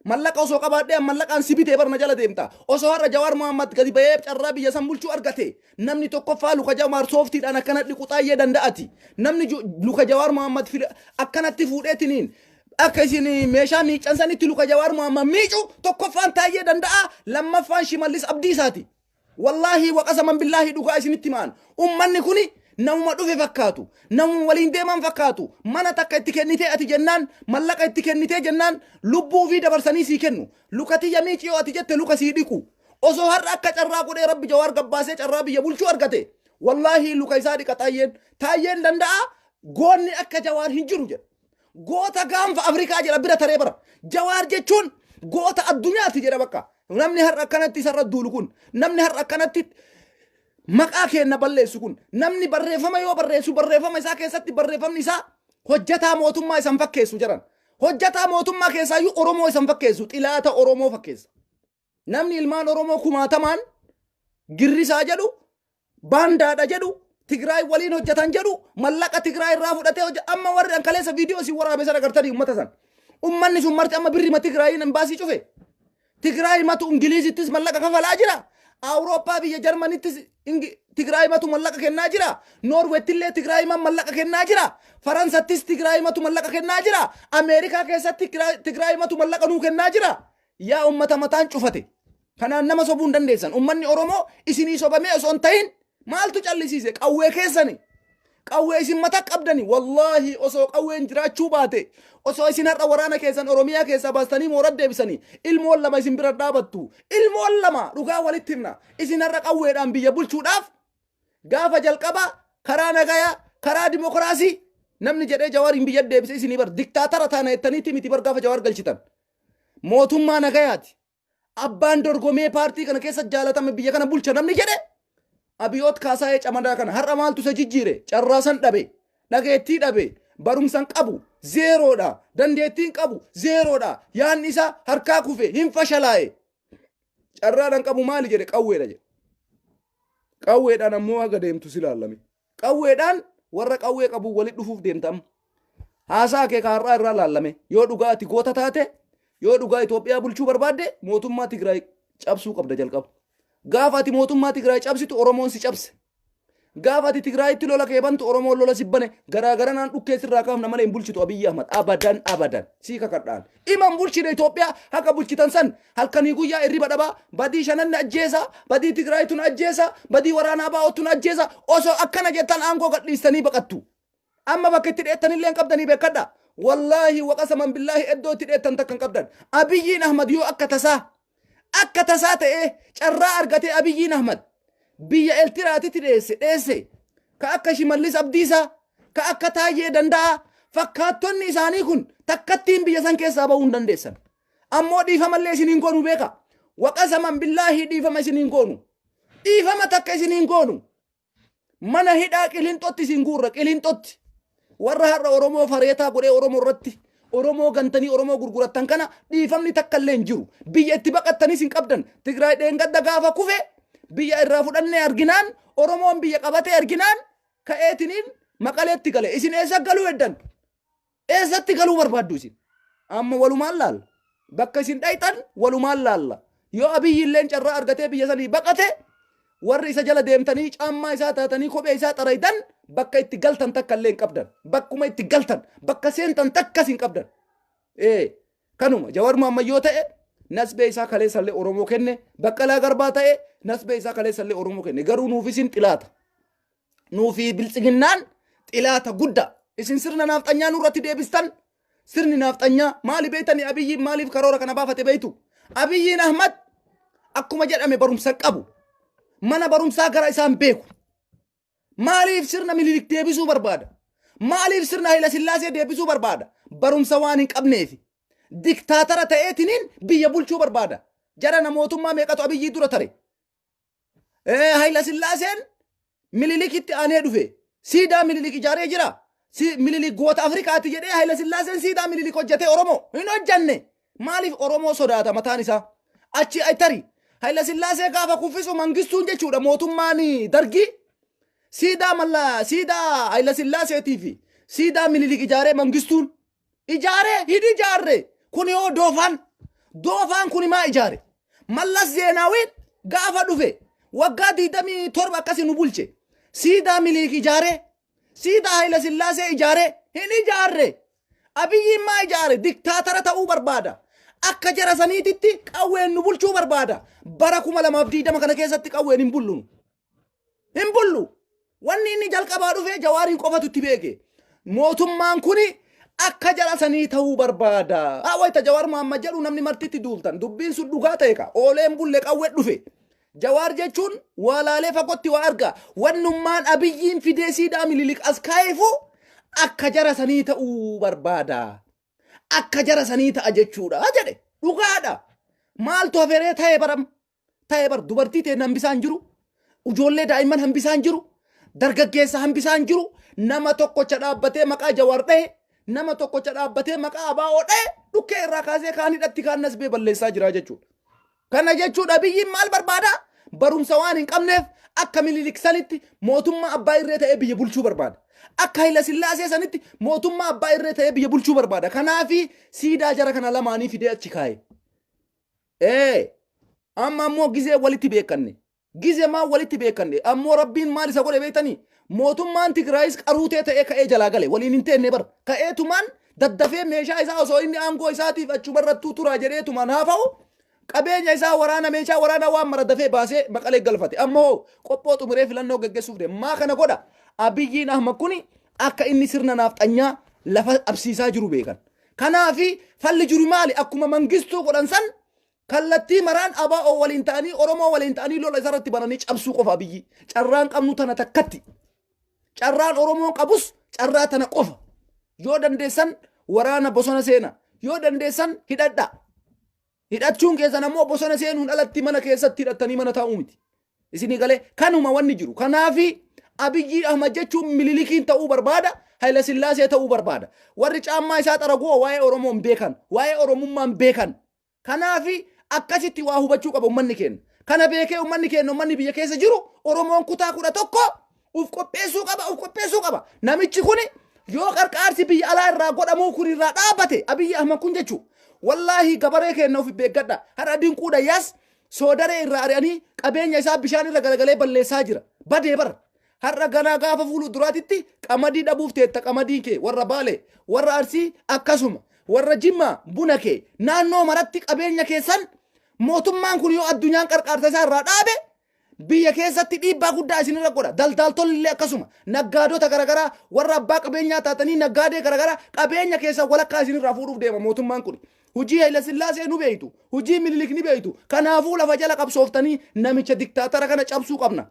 Mallaqa osoo qabaadhee an mallaqaan si bitee bar na jala deemta. Osoo har'a Jawaar Mohammad gadi bahee carraa biyya san bulchuu argate namni tokkoffaa luka Jawaar sooftiidhaan akkana dhiqu Xaayyee Danda'ati. Namni luka Jawaar Mohammad akkanatti fuudheetiniin akka isin meeshaa miiccan sanitti luka Jawaar Mohammad miicu tokkoffaan Taayyee Danda'a lammaffaan Shimallis Abdiisaati. Wallaahii waqasaman billaahii dhugaa isinitti himaan. Ummanni kuni namuma dhufe fakkaatu. Namuma waliin deeman fakkaatu. Mana takka itti kennitee ati jennaan, mallaqa itti kennitee jennaan lubbuu ofii dabarsanii sii kennu. Luka tiyya miici yoo ati jette luka sii dhiqu. Osoo har'a akka carraa godhee Rabbi Jawaar gabbaasee carraa biyya bulchuu argate. Wallaahii luka isaa dhiqa Taayyeen. Taayyeen Danda'a goonni akka Jawaar hin jiru jedha. Goota gaanfa Afrikaa jedha bira taree bara. Jawaar jechuun goota addunyaati jedha bakka. Namni har'a akkanatti isarra duulu kun, namni har'a akkanatti maqaa keenna balleessu kun, namni barreeffama yoo barreessu barreeffama isaa keessatti barreeffamni isaa hojjataa mootummaa isan fakkeessu jedhan. Hojjataa mootummaa keessaayyuu Oromoo isan fakkeessu, xilaata Oromoo fakkeessa. Namni ilmaan Oromoo kumaatamaan girrisaa jedhu, baandaadha jedhu, Tigraay waliin hojjetan jedhu, mallaqa Tigraay irraa fudhatee hojje amma warri an kaleessa viidiyoo isin waraabe sana agartanii uummata san. Uummanni sun marti amma birrima Tigraayiin embaasii cufe. Tigraay matu Ingiliizittis mallaqa kafalaa jira. Awurooppaa biyya Jarmanittis Tigraayimatu mallaqa kennaa jira. Noorweettillee Tigraayima mallaqa kennaa jira. Faransattis Tigraayimatu mallaqa kennaa jira. Ameerikaa keessatti Tigraayimatu mallaqa nuu kennaa jira. Yaa ummata mataan cufate. Kanaan nama sobuu hin dandeessan. Ummanni Oromoo isinii sobamee osoo hin ta'in maaltu callisiise? Qawwee keessani. Qawwee isin mata qabdani. Wallaahi osoo qawween jiraachuu baate, osoo isin har'a waraana keessan Oromiyaa keessaa baastanii moora deebisanii, ilmoon lama isin bira dhaabattu. Ilmoon lama dhugaa walitti himna. Isin har'a qawweedhaan biyya bulchuudhaaf gaafa jalqaba karaa nagayaa, karaa dimokiraasii namni jedhee Jawaariin biyya deebise isinii bar diktaatara taana jettaniiti miti bar gaafa Jawaar galchitan. Mootummaa nagayaati. Abbaan dorgomee paartii kana keessa jaalatame biyya kana bulcha namni jedhe Abiyoot Kaasaayee Camadaa kana. Har'a maaltu isa jijjiire? Carraa san dhabe, dhageettii dhabe, barumsan qabu, zeeroodha, dandeettiin qabu, zeeroodha, yaanni isaa harkaa kufe, hin fashalaa'e. Carraadhaan qabu maali jedhe? Qawweedha jedhe. Qawweedhaan ammoo haga deemtu si laallame. Qawweedhaan warra qawwee qabu walitti dhufuuf deemta amma. Haasaa kee kaarraa irraa laallame. Yoo dhugaa ati goota taate, yoo dhugaa Itoophiyaa bulchuu barbaadde, mootummaa Tigraay cabsuu qabda jalqaba. Gaafa ati mootummaa Tigraay cabsitu Oromoon si cabse. Gaafa ati Tigraayitti lola kee bantu Oromoon lola si bane. Garaagaranaan dhukkee sirraa kaafna malee hin bulchitu Abiyyi Ahmad. Abadan abadan. Sii kakadhaan. Iman bulchine Itoophiyaa haqa bulchitan san halkanii guyyaa irriba dhabaa, badii shananni ajjeesa, badii Tigraayitun ajjeesa, badii waraanaa baa'ottun ajjeesa. Osoo akkana jettan aangoo gadhiistanii baqattu. Amma bakka itti dheettanillee hin qabdanii beekadha. Wallaahi waqasaman billaahi iddoo itti dheettan takka hin qabdan. Abiyyiin Ahmad yoo akka tasaa ta'ee carraa argatee Abiyyiin Ahmad biyya Eltiraatitti dheesse, ka akka Shimallis Abdiisaa, ka akka Taayyee Danda'a fakkaattonni isaanii kun takkattiin biyya san keessaa bahuu hin dandeessan. Ammoo dhiifamallee isiniin goonu beeka. Waqasaman billaahi dhiifama isiniin goonu. Dhiifama takka isiniin goonu. Mana hidhaa Qilinxootti isin guurra, Qilinxootti. Warra har'a Oromoo fareetaa godhee Oromoo irratti Oromoo gantanii Oromoo gurgurattan kana dhiifamni takka illee hin jiru. Biyya itti baqattanis hin qabdan. Tigraay dheengadda gaafa kufe biyya irraa fudhannee arginaan, Oromoon biyya qabatee arginaan ka'eetiniin Maqaleetti gale. Isin eessa galuu heddan? Eessatti galuu barbaaddu isin? Amma walumaan laalla. Bakka isin dhayxan walumaan laalla. Yoo Abiyyi illeen carraa argatee biyya sanii baqate, warri isa jala deemtanii caammaa isaa taatanii kophee isaa xaraytan bakka itti galtan takka illee hin qabdan. Bakkuma itti galtan, bakka seentan takkas hin qabdan. Ee kanuma Jawar Muhammad yoo ta'e nasbee isaa kaleessallee Oromoo kenne, Baqqalaa Garbaa ta'e nasbee isaa kaleessallee Oromoo kenne, garuu nuuf isin xilaata. Nuufi biltsiginnaan xilaata guddaa. Isin sirna naafxanyaa nurratti deebistan. Sirni naafxanyaa maali beektani? Abiyyiin maaliif karoora kana baafate beektu? Abiyyiin Ahmad akkuma jedhame barumsa qabu. Mana barumsaa gara isaan beeku. Maaliif sirna Minilik deebisuu barbaada? Maaliif sirna Hayila Sillaasee deebisuu barbaada? Barumsa waan hin qabneefi. Diktaatara ta'eetiniin biyya bulchuu barbaada. Jara mootummaa meeqatu Abiyyii dura tare? Hayila Sillaaseen Minilikitti aanee dhufe. Siidaa Minilik ijaaree jira. Minilik goota Afrikaati jedhee Hayila Sillaaseen siidaa Minilik hojjetee Oromoo hin hojjenne. Maaliif? Oromoo sodaata mataan isaa. Achi tari Hayila Sillaasee gaafa kuffisu Mangistuun jechuudha, mootummaan Dargii, siidaa malla siidaa Hayila Sillaaseetii fi siidaa Minilik ijaaree Mangistuun ijaaree hin ijaarre. Kun yoo doofaan doofaan kun maa ijaare? Mallas Zeenaawiin gaafa dhufe waggaa 27 akkasii nu bulche, siidaa Minilik ijaaree, siidaa Hayila Sillaasee ijaaree hin ijaarre. Abiyyiin maa ijaare? Diktaatara ta'uu barbaada. Akka jara saniititti qawween nu bulchuu barbaada. Bara 2020 kana keessatti qawween hin bullu. Hin bullu. Wanni inni jalqabaa dhufee Jawaariin qofatu itti beeke. Mootummaan kuni akka jara sanii ta'uu barbaada. Haa wayita Jawaar Muhammad jedhu namni martitti duultan. Dubbiin sun dhugaa ta'e ka. Ooleen bulle qawwee dhufe. Jawaar jechuun waa laalee fagootti waa arga. Wannummaan Abiyyiin fidee siidaa Minilik as kaa'eefu akka jara sanii ta'uu barbaada. Akka jara sanii ta'a jechuudha jedhe. Dhugaadha. Maaltu haferee ta'e baram? Ta'e bar dubartii ta'e hambisaan jiru. Ijoollee daa'imman hambisaan jiru. Dargaggeessa hambisaan jiru. Nama tokkocha dhaabbatee maqaa Jawaar dhahe. Nama tokkocha dhaabbatee maqaa Abaa'oo dhahe. Dhukkee irraa kaasee kaan hidhatti kaan nasbee balleessaa jira jechuudha. Kana jechuun Abiyyiin maal barbaada? Barumsa waan hin qabneef akka Minilik sanitti mootummaa abbaa irree ta'ee biyya bulchuu barbaada. Akka Hayila Sillaasee sanitti mootummaa abbaa irree ta'ee biyya bulchuu barbaada. Kanaafi siidaa jara kana lamaanii fidee achi kaa'e. Ee amma ammoo gizee walitti beekanne. Gizemaa walitti beekanne ammoo Rabbiin maal isa godhe beektanii? Mootummaan Tigraayis qaruutee ta'ee ka'ee jalaa gale waliin hin teenne bar. Ka'eetumaan daddafee meeshaa isaa osoo inni aangoo isaatiif achumarrattuu turaa jedheetumaan haafa'u qabeenya isaa waraana meeshaa waraanaa waan mara dafee baasee Maqalee galfate. Amma hoo qophoo xumuree filannoo geggeessuuf deema. Maa kana godha? Abiyyiin Ahmad kuni akka inni sirna naafxanyaa lafa qabsiisaa jiru beekan. Kanaafi falli jiru maali? Akkuma Mangistuu godhan san kallattii maraan ABO waliin ta'anii Oromoo waliin ta'anii lola isarratti bananii cabsuu qofa Abiyyi. Carraan qabnu tana takkatti. Carraan Oromoon qabus carraa tana qofa. Yoo dandeessan waraana bosona seena. Yoo dandeessan hidhadha. Hidhachuun keessan ammoo bosona seenuun alatti mana keessatti hidhattanii mana taa'uu miti. Isinii galee kanuma wanni jiru. Kanaafi Abiyyi Ahmad jechuun Mililikiin ta'uu barbaada. Hayila Sillaasee ta'uu barbaada. Warri caammaa isaa xaraguu waa'ee Oromoo hin beekan. Waa'ee Oromummaa hin beekan. Kanaafi akkasitti waa hubachuu qaba uummanni keenya. Kana beekee uummanni keenya uummanni biyya keessa jiru Oromoon kutaa 11 uf qopheessuu qaba uf qopheessuu qaba. Namichi kuni yoo qarqaarsi biyya alaa irraa godhamuu kun irraa dhaabbate Abiyyi Ahmad kun jechuu. Wallaahi gabaree keenya of beekgadha. Har'a Dinquu Dayyaas soodaree irraa ari'anii qabeenya isaa bishaan irra galagalee balleessaa jira. Badee bara. Har'a ganaa gaafa fuula duraatitti qamadii dhabuuf teetta qamadii kee warra Baalee warra Arsii akkasuma warra Jimmaa buna kee naannoo maratti qabeenya keessan mootummaan kun yoo addunyaan qarqaarsa isaa irraa dhaabe biyya keessatti dhiibbaa guddaa isinirra godha. Daldaaltonni illee akkasuma naggaadota garaagaraa warra abbaa qabeenyaa taatanii naggaadee garaagaraa qabeenya keessan walakkaa isinirraa fuudhuuf deema mootummaan kun. Hujii Hayila Sillaasee nu beeytu, hujii Minilik ni beeytu. Kanaafuu lafa jala qabsooftanii namicha diktaatara kana cabsuu qabna.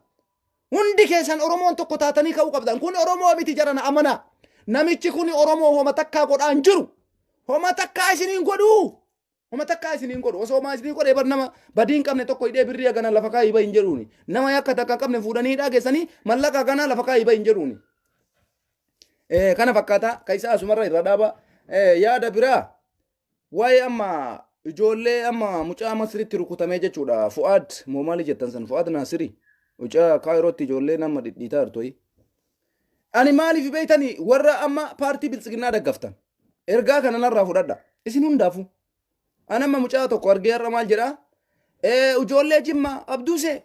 Hundi keessan Oromoon tokko taatanii ka'uu qabdan. Kun Oromoo miti jarana amanaa. Namichi kun Oromoo homa takkaa godhaa hin jiru. Homa takkaa isiniin godhuu. Homa takkaa isiniin godhu. Osoo homaa isiniin godhee bar nama badii hin qabne tokko hidhee birrii hagana lafa kaayii bahi hin jedhuuni. Nama yakka takka hin qabne fuudhanii hidhaa geessanii mallaqa haganaa lafa kaayii bahi hin jedhuuni. Kana fakkaata. Ka isaa asumarra irra dhaaba. Yaada biraa waa'ee amma ijoollee amma mucaa Masritti rukutamee jechuudha. Fu'aad moo maali jettan san Fu'aad Naasiri mucaa Kaayirootti ijoollee nama dhidhiitaa jirtu. Ani maaliif beektanii warra amma paartii biltsiginnaa daggaftan ergaa kana narraa fudhadha isin hundaafuu. Ani amma mucaa tokko argee har'a maal jedhaa? Ijoollee Jimmaa Abduusee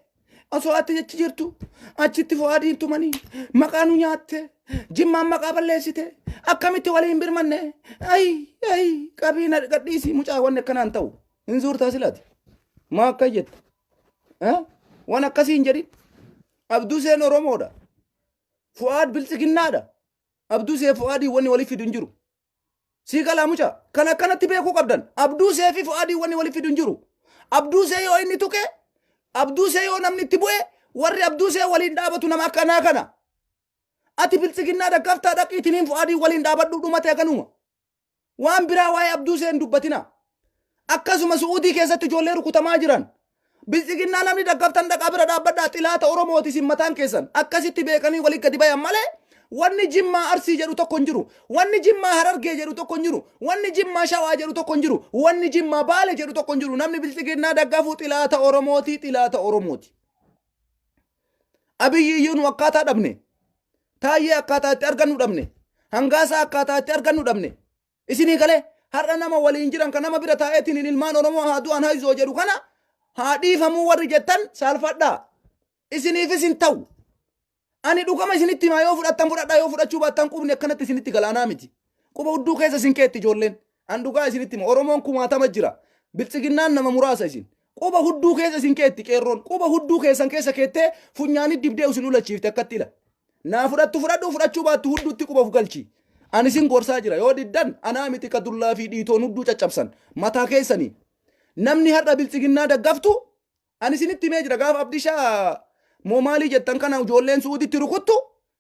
osoo ati jechi jirtu achitti Fu'aadiin tumanii maqaa nu nyaatte Jimmaan maqaa balleessite akkamitti waliin birmanne ayi ayi qabii na gadhiisi mucaa wanni akkanaan ta'u hin zuurtaa silaati maa akka jette waan akkasii hin jedhin. Abduuseen Oromoodha, Fu'aad biltsiginnaadha. Abduusee Fu'aadii wanni waliif fidu hin jiru. Sii galaa mucaa. Kan akkanatti beekuu qabdan. Abduusee fi Fu'aadii wanni waliif fidu hin jiru. Abduusee yoo inni tuqe, Abduusee yoo namni itti bu'e, warri Abduusee waliin dhaabatu nama akkanaa kana. Ati biltsiginnaa daggaftaa dhaqiitiniin Fu'aadii waliin dhaabadhu dhumate haganuma. Waan biraa waa'ee Abduusee hin dubbatina. Akkasuma Su'uudii keessatti ijoollee rukutamaa jiran. Biltsiginnaa namni daggaftan dhaqaa bira dhaabbadhaa xilaata Oromooti isin mataan keessan. Akkasitti beekanii walii gadi bayan malee wanni Jimmaa Arsii jedhu tokko hin jiru. Wanni Jimmaa Harargee jedhu tokko hin jiru. Wanni Jimmaa Shawaa jedhu tokko hin jiru. Wanni Jimmaa Baale jedhu tokko hin jiru. Namni biltsiginnaa daggafuu xilaata Oromooti xilaata Oromooti. Abiyyi iyyuu nu akkaataa dhabne. Taayyee akkaataa itti argannu dhabne. Hangaasaa akkaataa itti argannu dhabne. Isinii galee har'a nama waliin jiran kan nama bira taa'eetiin ilmaan Oromoo haa du'an hayzoo jedhu kana haa dhiifamuu warri jettan saalfadhaa. Isiniifis hin ta'u. Ani dhugama isinitti himaa yoo fudhattan fudhadhaa yoo fudhachuu baattan qubni akkanatti isinitti galaanaa miti. Quba hudduu keessa isin keetti ijoolleen. An dhugaa isinitti hima. Oromoon kumaatama jira. Biltsiginnaan nama muraasa isin. Quba hudduu keessa isin keetti qeerroon. Quba hudduu keessan keessa keettee funyaanii dibdee isin ulachiifte akkatti ila. Naa fudhattu fudhadhu fudhachuu baattu hudduutti quba of galchi. Ani isin gorsaa jira. Yoo diddan anaa miti ka dullaa fi dhiitoon hudduu caccabsan. Mataa keessanii. Namni har'a biltsiginnaa daggaftu ani isinitti himee jira gaafa Abdishaa moo maalii jettan kana ijoolleen Su'uuditti rukuttu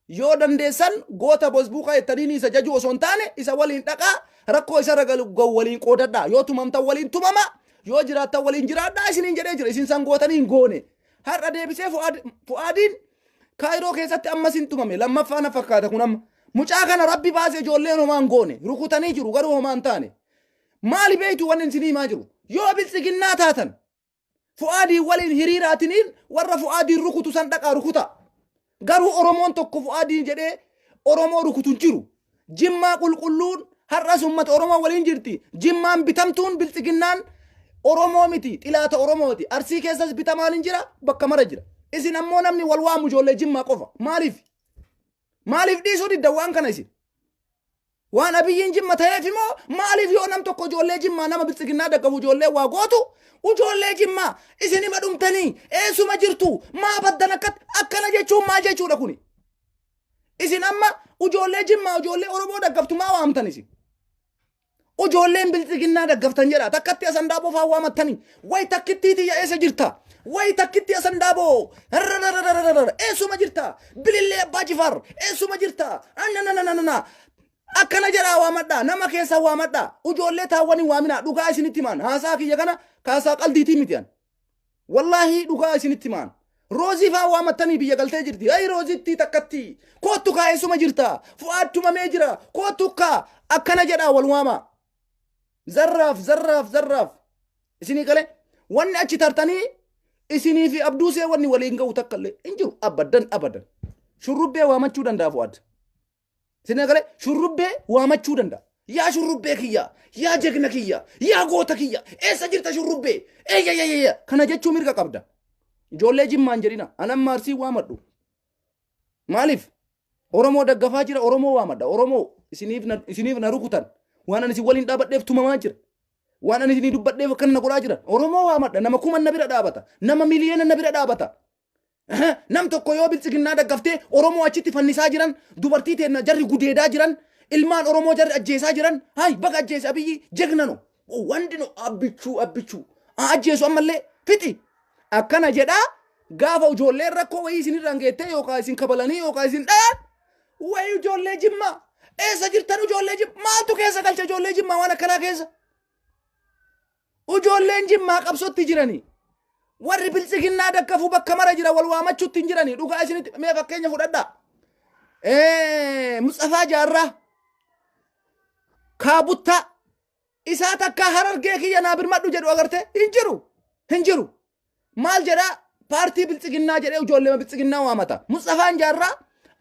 yoo dandeessan goota bosbuukaa jettanii isa jajuu osoo hin taane isa waliin dhaqaa rakkoo isa irra galu gahu waliin qoodadhaa yoo tumamtan waliin tumama yoo jiraattan waliin jiraadhaa isiniin jedhee jira isin san gootanii hin goone har'a deebisee Fu'aadiin Kaayiroo keessatti ammas hin tumame lammaffaa na fakkaata kun amma mucaa kana rabbi baase ijoolleen homaa hin goone rukutanii jiru garuu homaa hin taane maali beektu wanni isinii himaa jiru yoo biltsiginnaa taatan Fu'aadiin waliin hiriiraatiniin warra Fu'aadiin rukutu san dhaqaa rukuta. Garuu Oromoon tokko Fu'aadiin jedhee Oromoo rukutu hin jiru. Jimmaa qulqulluun har'as uummata Oromoo waliin jirti. Jimmaan bitamtuun biltsiginnaan Oromoo miti xilaata Oromooti. Arsii keessas bitamaan hin jira bakka mara jira. Isin ammoo namni wal waamu ijoollee Jimmaa qofa. Maaliif? Maaliif dhiisuu diddan waan kana isin? Waan Abiyyiin Jimma ta'eef immoo maaliif yoo nam tokko ijoollee Jimmaa nama biltsiginnaa daggafu ijoollee waa gootu ijoollee Jimmaa isin hima dhumtanii eessuma jirtu maa baddan akkatti akkana jechuun maal jechuudha kuni? Isin amma ijoollee Jimmaa ijoollee Oromoo daggaftu maa waamtan isin? Ijoolleen biltsiginnaa daggaftan jedha. Takkatti Asandaaboo faa waamattanii. Way takkittii tiyya eessa jirta? Way takkitti Asandaaboo. Rarararararara. Eessuma jirta? Bilillee Abbaa Jifaar. Eessuma jirta? Annanananana. Akkana jedhaa waamadhaa. Nama keessa waamadhaa. Ijoollee taawwanii waaminaa. Dhugaa isinitti himaan. Haasaa kiyya kana kaasaa qaldiitii miti an. Wallaahii dhugaa isinitti himaan. Roozii faa waamattanii biyya galtee jirti. Ayi Roozittii takkatti. Koottu kaa eessuma jirta? Fu'aad tumamee jira. Koottu kaa akkana jedhaa wal waamaa. Zarraaf zarraaf zarraaf. Isinii galee wanni achi tartanii isinii fi Abduusee wanni waliin ga'u takka illee hin jiru. Abadan abadan. Shurrubbee waamachuu danda'a Fu'aad. Isinii galee shurrubbee waamachuu danda'a. Yaa shurrubbee kiyya, yaa jegna kiyya, yaa goota kiyya, eessa jirta shurrubbee? Eeyyayyayya kana jechuu mirga qabda. Ijoollee Jimmaan jedhina, anan maarsii waamadhu. Maaliif? Oromoo daggafaa jira, Oromoo waamadha. Oromoo isiniif na rukutan. Waan ani isin waliin dhaabadheef tumamaa jira. Waan ani isinii dubbadheef akkana na godhaa jiran. Oromoo waamadha. Nama kuma na bira dhaabata. Nama miliyoona na bira dhaabata. Nam tokko yoo biltsiginnaa daggaftee Oromoo achitti fannisaa jiran, dubartii teenna jarri gudeedaa jiran, ilmaan Oromoo jarri ajjeesaa jiran, hayi baga ajjeese Abiyyi jegna no. Wandi no abbichuu abbichuu. Haa ajjeesu ammallee fixi. Akkana jedhaa gaafa ijoolleen rakkoo wayii isinirraan geettee yookaan isin kabalanii yookaan isin dhayan wayii ijoollee Jimmaa eessa jirtan ijoollee Jimmaa maaltu keessa galcha ijoollee Jimmaa waan akkanaa keessa. Ijoolleen Jimmaa qabsotti jiranii. Warri biltsiginnaa daggafuu bakka mara jira wal waamachuutti hin jiranii. Dhugaa isinitti mee fakkeenya fudhadhaa. Musxafaa Jaarraa Kaabuttaa isaa takkaa Harargee kiyya naa birmadhu jedhu agarte hin jiru. Hin jiru. Maal jedhaa paartii biltsiginnaa jedhee ijoollee biltsiginnaa waamata. Musxafaan Jaarraa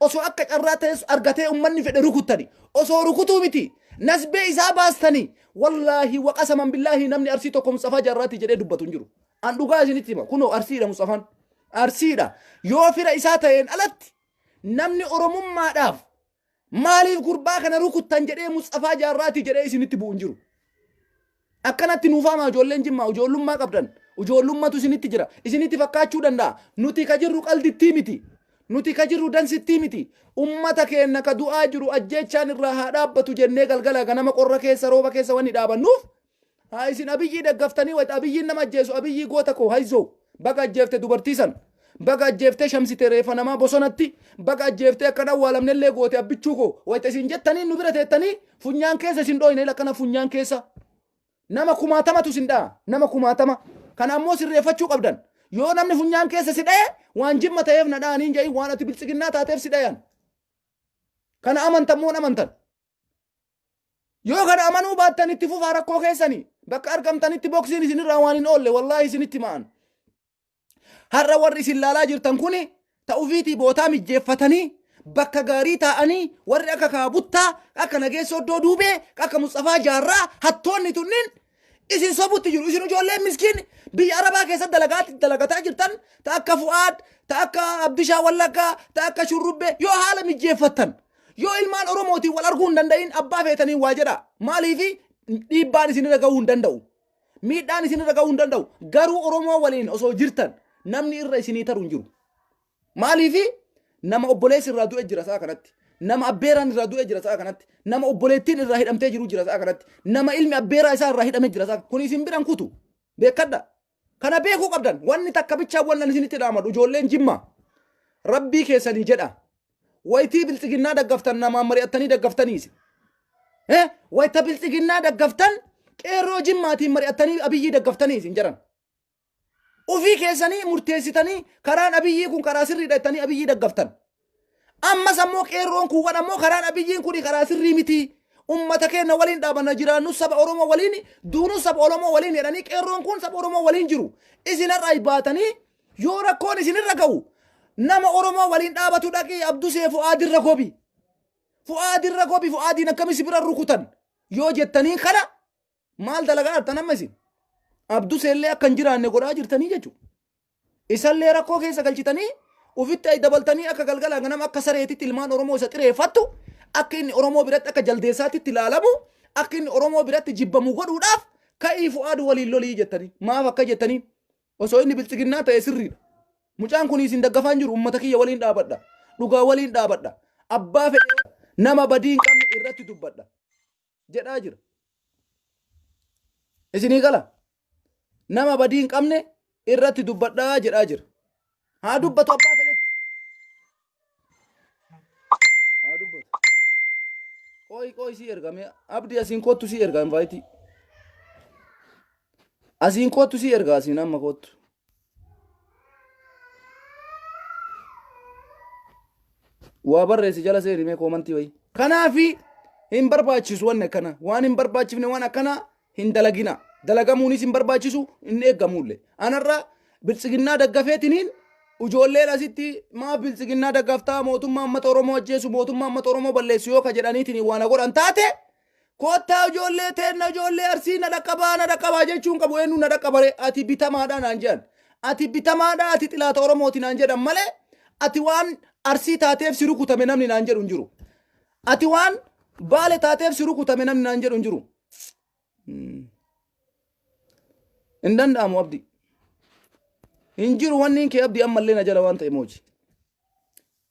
osoo akka carraa ta'es argatee ummanni fedhe rukuttani. Osoo rukutuu miti nasbee isaa baastanii wallaahi waqasaman billaahi namni Arsii tokko Musxafaa Jaarraati jedhee dubbatu hin jiru. An dhugaa isinitti hima kunoo Arsiidha Musxafaan. Arsiidha. Yoo fira isaa ta'een alatti namni Oromummaadhaaf maaliif gurbaa kana rukuttan jedhee Musxafaa Jaarraati jedhee isinitti bu'u hin jiru. Akkanatti nuuf haamaa ijoolleen Jimmaa ijoollummaa qabdan. Ijoollummatu isinitti jira. Isinitti fakkaachuu danda'a. Nuti ka jirru qaldittii miti. Nuti ka jirru dansittii miti. Ummata keenna ka du'aa jiru ajjeechaan irraa haa dhaabbatu jennee galgala ganama qorra keessa rooba keessa wanni dhaabannuuf haa isin Abiyyii daggaftanii wayita Abiyyiin nama ajjeesu Abiyyii goota koo hayzoo baga ajjeefte dubartii san baga ajjeeftee shamsite reefa namaa bosonatti baga ajjeeftee akka hin awwaalamnellee goote abbichuu koo wayita isin jettanii nu bira teettanii funyaan keessa isin dhooyne akkana funyaan keessa nama kumaatamatu isin dha'a nama kumaatama kana ammoo sirreeffachuu qabdan yoo namni funyaan keessa si dha'e waan Jimma ta'eef na dha'aniin jedhin waan ati biltsiginnaa taateef si dhayan kana amantan moo hin amantan. Yoo kana amanuu baattan itti fufaa rakkoo keessanii bakka argamtanitti boksiin isinirraa waan hin oolle wallaahi isinitti ma'an. Har'a warri isin laalaa jirtan kuni ta'ufiitii bootaa mijjeeffatanii bakka gaarii taa'anii warri akka Kaabuttaa, akka Nageessoo Iddoo Duubee, akka Musxafaa Jaarraa hattoonni tunniin isin sobutti jiru. Isin ijoolleen miskiin biyya Arabaa keessatti dalagataa jirtan ta akka Fu'aad, ta akka Abdishaa Wallaggaa, ta akka Shurrubbee yoo haala mijjeeffattan yoo ilmaan Oromootiin wal arguu hin danda'in abbaa feetaniin waa jedha. Maaliifi dhiibbaan isinirra gahuu hin danda'u. Miidhaan isinirra gahuu hin danda'u. Garuu Oromoo waliin osoo jirtan namni irra isinii taru hin jiru. Maaliifi nama obboleessi irraa du'e jira sa'a kanatti. Nama abbeeraan irraa du'e jira sa'a kanatti. Nama obboleettiin irraa hidhamtee jiru jira sa'a kanatti. Nama ilmi abbeeraa isaa irraa hidhame jira sa'a kun isin biran kutu. Beekadha. Kana beekuu qabdan. Wanni takka bichaa wannan isinitti dhaamadhu ijoolleen Jimmaa. Rabbii keessanii jedha. Waytii biltsiginnaa daggaftan namaan mari'attanii daggaftaniisi. Wayta biltsiginnaa daggaftan qeerroo Jimmaatiin mari'attanii Abiyyii daggaftaniisi hin jedhan. Ofii keessanii murteessitanii karaan Abiyyii kun karaa sirriidha jettanii Abiyyii daggaftan. Ammas ammoo qeerroon kuuwwan ammoo karaan Abiyyiin kun karaa sirrii miti. Ummata keenya waliin dhaabanna jiraannus saba Oromoo waliin duunus saba Oromoo waliin jedhanii qeerroon kun saba Oromoo waliin jiru. Isin har'a baatanii yoo rakkoon isinirra ga'u nama Oromoo waliin dhaabatu dhaqii Abdusee Fu'aadirra gobi. Fu'aadirra gobi Fu'aadiin akkami si bira rukutan yoo jettanii kana maal dalagaa jirtan amma isin? Abduseellee akka hin jiraanne godhaa jirtanii jechuudha. Isallee rakkoo keessa galchitanii ufitti ay dabaltanii akka galgala ganama akka sareetitti ilmaan Oromoo isa xireeffattu, akka inni Oromoo biratti akka jaldeessaatitti ilaalamu, akka inni Oromoo biratti jibbamu godhuudhaaf ka'ii Fu'aad waliin lolii jettanii. Maaf akka jettanii? Osoo inni biltsiginnaa ta'e sirriidha. Mucaan kun isin daggafaa hin jiru, ummata kiyya waliin dhaabadha. Dhugaa waliin dhaabadha. Abbaa fedhe nama badii hin qabne irratti dubbadha. Jedhaa jira. Isinii gala. Nama badii hin qabne irratti dubbadhaa jedhaa jira. Haa dubbatu abbaa fedhetti. Haa dubbatu. Qooyi qooyi sii erga mee abdii asiin koottu sii erga invaayitii. Asiin koottu sii erga asiin amma koottu. Waa barreessi jala seeni mee koomantii wayii. Kanaafi hin barbaachisu wanni akkana. Waan hin barbaachifne waan akkana hin dalagina. Dalagamuunis hin barbaachisu hin eeggamuullee. Anarra biltsiginnaa daggafeetiniin ijoolleen asitti maaf biltsiginnaa daggaftaa mootummaa uummata Oromoo ajjeesu mootummaa uummata Oromoo balleessu yoo ka jedhaniitiin waan godhan taate koottaa ijoollee teenna ijoollee Arsii na dhaqqabaa na dhaqqabaa jechuun qabu eenyu na dhaqqabare ati bitamaadha naan jedhan. Ati bitamaadha ati xilaata Oromooti naan jedhan malee ati waan Arsii taateef si rukutame namni naan jedhu hin jiru. Ati waan Baale taateef si rukutame namni naan jedhu hin jiru. Hin danda'amu abdii. Hin jiru wanni kee abdii ammallee na jala waan ta'e mooji.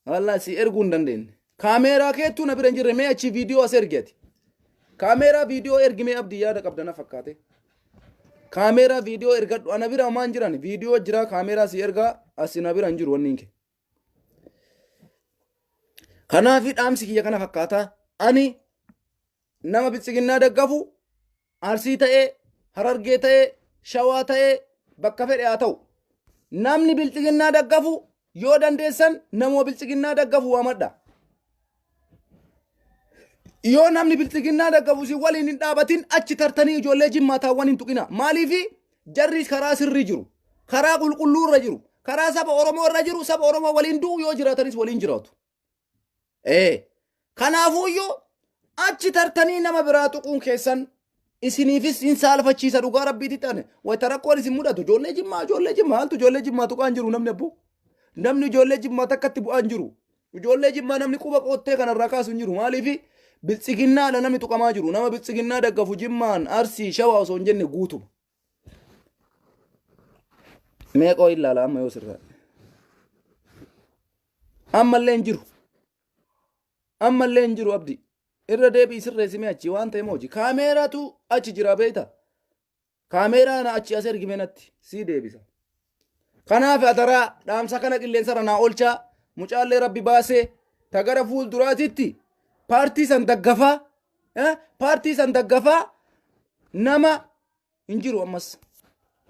Wallaahi si erguu hin dandeenye. Kaameeraa keettuu na bira hin jirre mee achi viidiyoo as ergi ati. Kaameeraa viidiyoo ergi mee abdii yaada qabda na fakkaate. Kaameeraa viidiyoo ergadhu ana bira homaa hin jiran viidiyoo jira kaameeraa si ergaa asi na bira hin jiru wanni kee. Kanaafi dhaamsi kiyya kana fakkaata. Ani nama biltsiginnaa daggafu Arsii ta'ee, Harargee ta'ee, Shawaa ta'ee bakka fedhe haa ta'u. Namni biltsiginnaa daggafu yoo dandeessan namuma biltsiginnaa daggafu waamadha. Yoo namni biltsiginnaa daggafu isin waliin hin dhaabatin achi tartanii ijoollee jimmaa taawwan hin tuqina. Maaliifi jarri karaa sirrii jiru. Karaa qulqulluu irra jiru. Karaa saba Oromoo irra jiru. Saba Oromoo waliin du'u yoo jiraatanis waliin jiraatu. Ee. Kanaafuuyyuu achi tartanii nama biraa tuquun keessan isiniifis hin saalfachiisa dhugaa rabbiitti ta'an wayita rakkoon isin mudatu ijoollee jimmaa ijoollee jimmaa haaltu ijoollee jimmaa tuqaan jiru namni abboo namni ijoollee jimmaa takkatti bu'aan jiru ijoollee jimmaa namni quba qottee kanarraa kaasu hin jiru maaliif biltsiginnaadha namni tuqamaa jiru nama biltsiginnaa daggafu jimmaan arsii shawaa osoo hin jenne guutuma. Meeqoo ilaala amma yoo sirraa. Ammallee hin jiru. Ammallee hin jiru abdi. Irra deebi'i sirreessi mee achi waan ta'e mooji. Kaameeraatu achi jira beekta. Kaameeraa na achi as ergime natti sii deebisa. Kanaaf adaraa dhaamsa kana qilleensarra naa oolchaa mucaallee rabbi baasee ta gara fuulduraatitti paartii san daggafaa paartii san daggafaa nama Hin jiru ammas.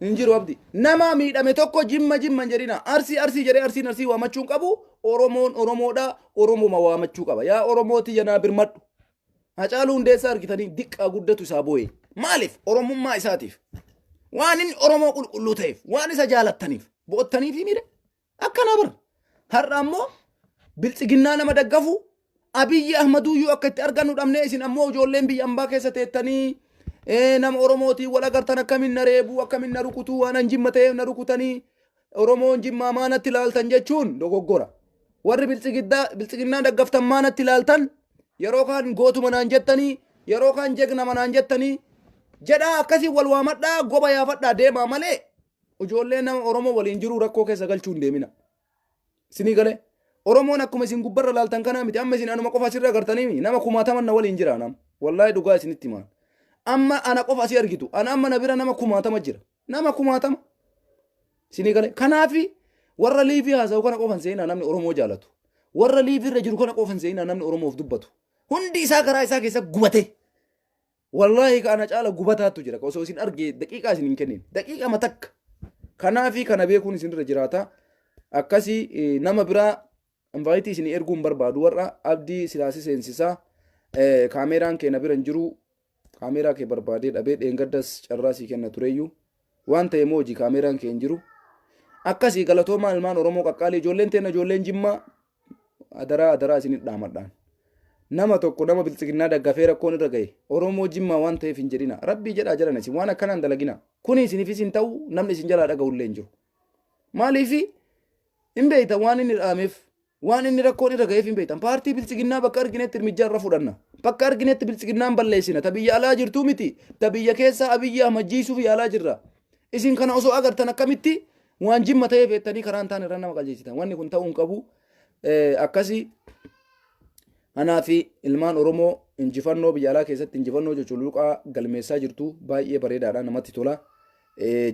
Hin jiru abdi. Nama miidhame tokko jimma jimma hin jedhina. Arsii arsii jedhee arsiin arsii waamachuu hin qabu. Oromoon Oromoodha. Oromoma waamachuu qaba. Yaa Oromoo tiyya naa birmadhu. Hacaaluu Hundeessaa argitanii diqqaa guddatu isaa boo'e. Maaliif? Oromummaa isaatiif. Waan inni Oromoo qulqulluu ta'eef, waan isa jaalattaniif, bo'ottaniif miidhe. Akkana bar. Har'a ammoo biltsiginnaa nama daggafu Abiyyi Ahmaduuyyuu akka itti argannu dhabnee isin ammoo ijoolleen biyya ambaa keessa teettanii nama Oromootiin wal agartan akkamiin na reebuu akkamiin na rukutuu waan an jimma ta'eef na rukutanii Oromoon jimmaa maanatti ilaaltan jechuun dogoggora. Warri biltsiginnaa daggaftan maanatti ilaaltan yeroo kaan gootuma naan jettanii yeroo kaan jegna manaan jettanii jedhaa akkasii wal waamadhaa goba yaafadhaa deemaa malee Ijoollee nama Oromoo waliin jiruu rakkoo keessa galchuu hin deemina. Isinii galee? Oromoon akkuma isin gubbarra laaltan kanaa miti. Amma isin anuma qofa asirra agartanii nama kumaataman na waliin jira anam. Wallaahi dhugaa isinitti himaan. Amma ana qofa asii argitu. Ana amma na bira nama kumaatama jira. Nama kumaatama. Isinii galee? Kanaafi warra liivii haasa'u kana qofan seenaa namni Oromoo jaalatu. Warra liivii irra jiru kana qofan seenaa namni Oromoof dubbatu. Hundi isaa karaa isaa keessa gubatee. Wallaahi ka ana caala gubataattu jira. Ka osoo isin argee daqiiqaa isin hin kennin. Daqiiqama takka. Kanaafi kana beekuun isin irra jiraata. Akkasii nama biraa invaayitii isin erguu hin barbaadu warra abdii silaasi seensisaa. Kaameeraan kee na bira hin jiru. Kaameeraa kee barbaadee dhabee dheengaddas carraa sii kenna tureyyuu. Waan ta'e moo hojii kaameeraan kee hin jiru. Akkasii galatoomaa ilmaan Oromoo qaqqaalii ijoolleen teenna ijoolleen Jimmaa adaraa adaraa isin dhaamadhaan. Nama tokko nama biltsiginnaa daggafee rakkoon irra gahe Oromoo Jimmaa waan ta'eef hin jedhina. Rabbii jedhaa jedhan isin waan akkanaan dalagina. Kuni isiniifis hin ta'u namni isin jalaa dhaga'u illee hin jiru. Maaliifi hin beektan waan inni dhaameef, waan inni rakkoon irra ga'eef hin beektan. Paartii biltsiginnaa bakka arginetti irmijjaa irra fudhanna. Bakka arginetti biltsiginnaan balleessina. Ta biyya alaa jirtuu miti. Ta biyya keessaa Abiyyi Ahmad jiisuuf yaalaa jirra. Isin kana osoo agartan akkamitti waan jimma ta'eef jettanii karaa hin taane irra nama qajeelchitan. Wanni kun ta'uu hin qabu. Akkasii Kanaafi ilmaan Oromoo injifannoo biyya alaa keessatti injifannoo cuculuqaa galmeessaa jirtu baay'ee bareedaadha namatti tola.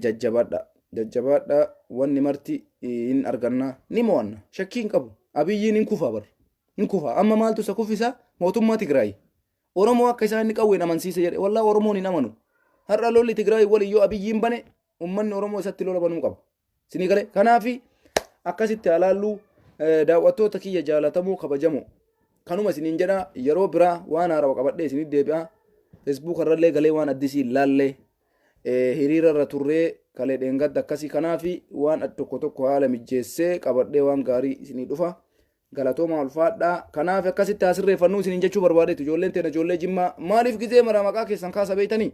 Jajjabaadha. Jajjabaadha wanni marti hin arganna ni mo'anna shakkii hin qabu. Abiyyiin hin kufa bar. Hin kufa. Amma maaltu isa kuffisa? Mootummaa Tigraay. Oromoo akka isaan inni qawween amansiise jedhe wallaa Oromoon hin amanu. Har'a lolli Tigraay waliin yoo Abiyyiin bane ummanni Oromoo isatti lola banuu qaba. Isinii galee kanaafi akkasitti halaalluu daawwattoota kiyya jaalatamoo kabajamoo kanuma isiniin jedha yeroo biraa waan haarawa qabadhee isinii deebi'a. Facebook irrallee galee waan addisii hin laallee hiriira irra turree kalee dheengadda akkasii kanaafi waan tokko tokko haala mijjeessee qabadhee waan gaarii isinii dhufa. Galatoomaa ulfaadhaa. Kanaaf akkasitti haa sirreeffannuu isiniin jechuu barbaadeetu ijoolleen teena ijoollee jimmaa maaliif gizee maraa maqaa keessan kaasa beeytanii?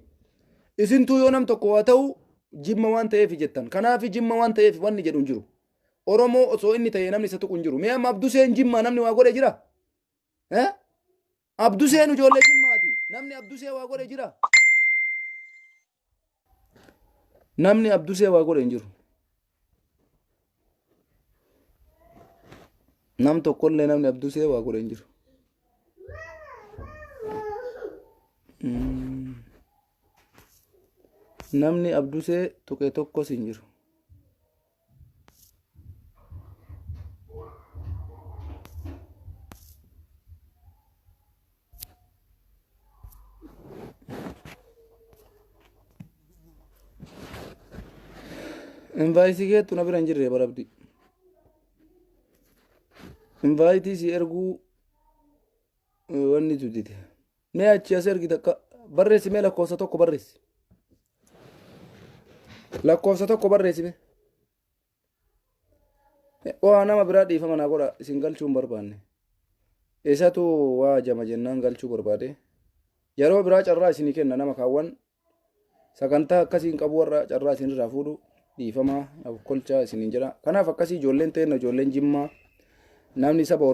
Isintuu yoo nam tokko waa ta'u jimma waan ta'eef jettan. Kanaaf jimma waan ta'eef wanni jedhu hin jiru. Oromoo osoo inni ta'e namni isa tuqu hin jiru. Mee amma Abduseen jimmaa namni waa godhe jira? Eh? Abduseen ijoollee jimmaati. Namni Abdusee waa godhe jira? Namni Abdusee waa godhe hin jiru. Nam tokkollee namni Abdusee waa godhe hin jiru. Namni Abdusee tuqe tokkos hin jiru. Invaayitii keettu na bira hin jirre bara abdii. Invaayitii si erguu wanni tu dide. Mee achi as ergi takka barreessi mee lakkoofsa tokko barreessi. Lakkoofsa tokko barreessi mee. Waa nama biraa dhiifama naa godha isin galchuu hin barbaanne. Isatu waa jama jennaan galchuu barbaade. Yeroo biraa carraa isinii kenna nama kaawwan sagantaa akkasii hin qabu warra carraa isinirraa fuudhu dhiifama kolchaa isiniin jedha. Kanaaf akkasii ijoolleen teenna ijoolleen jimmaa namni saba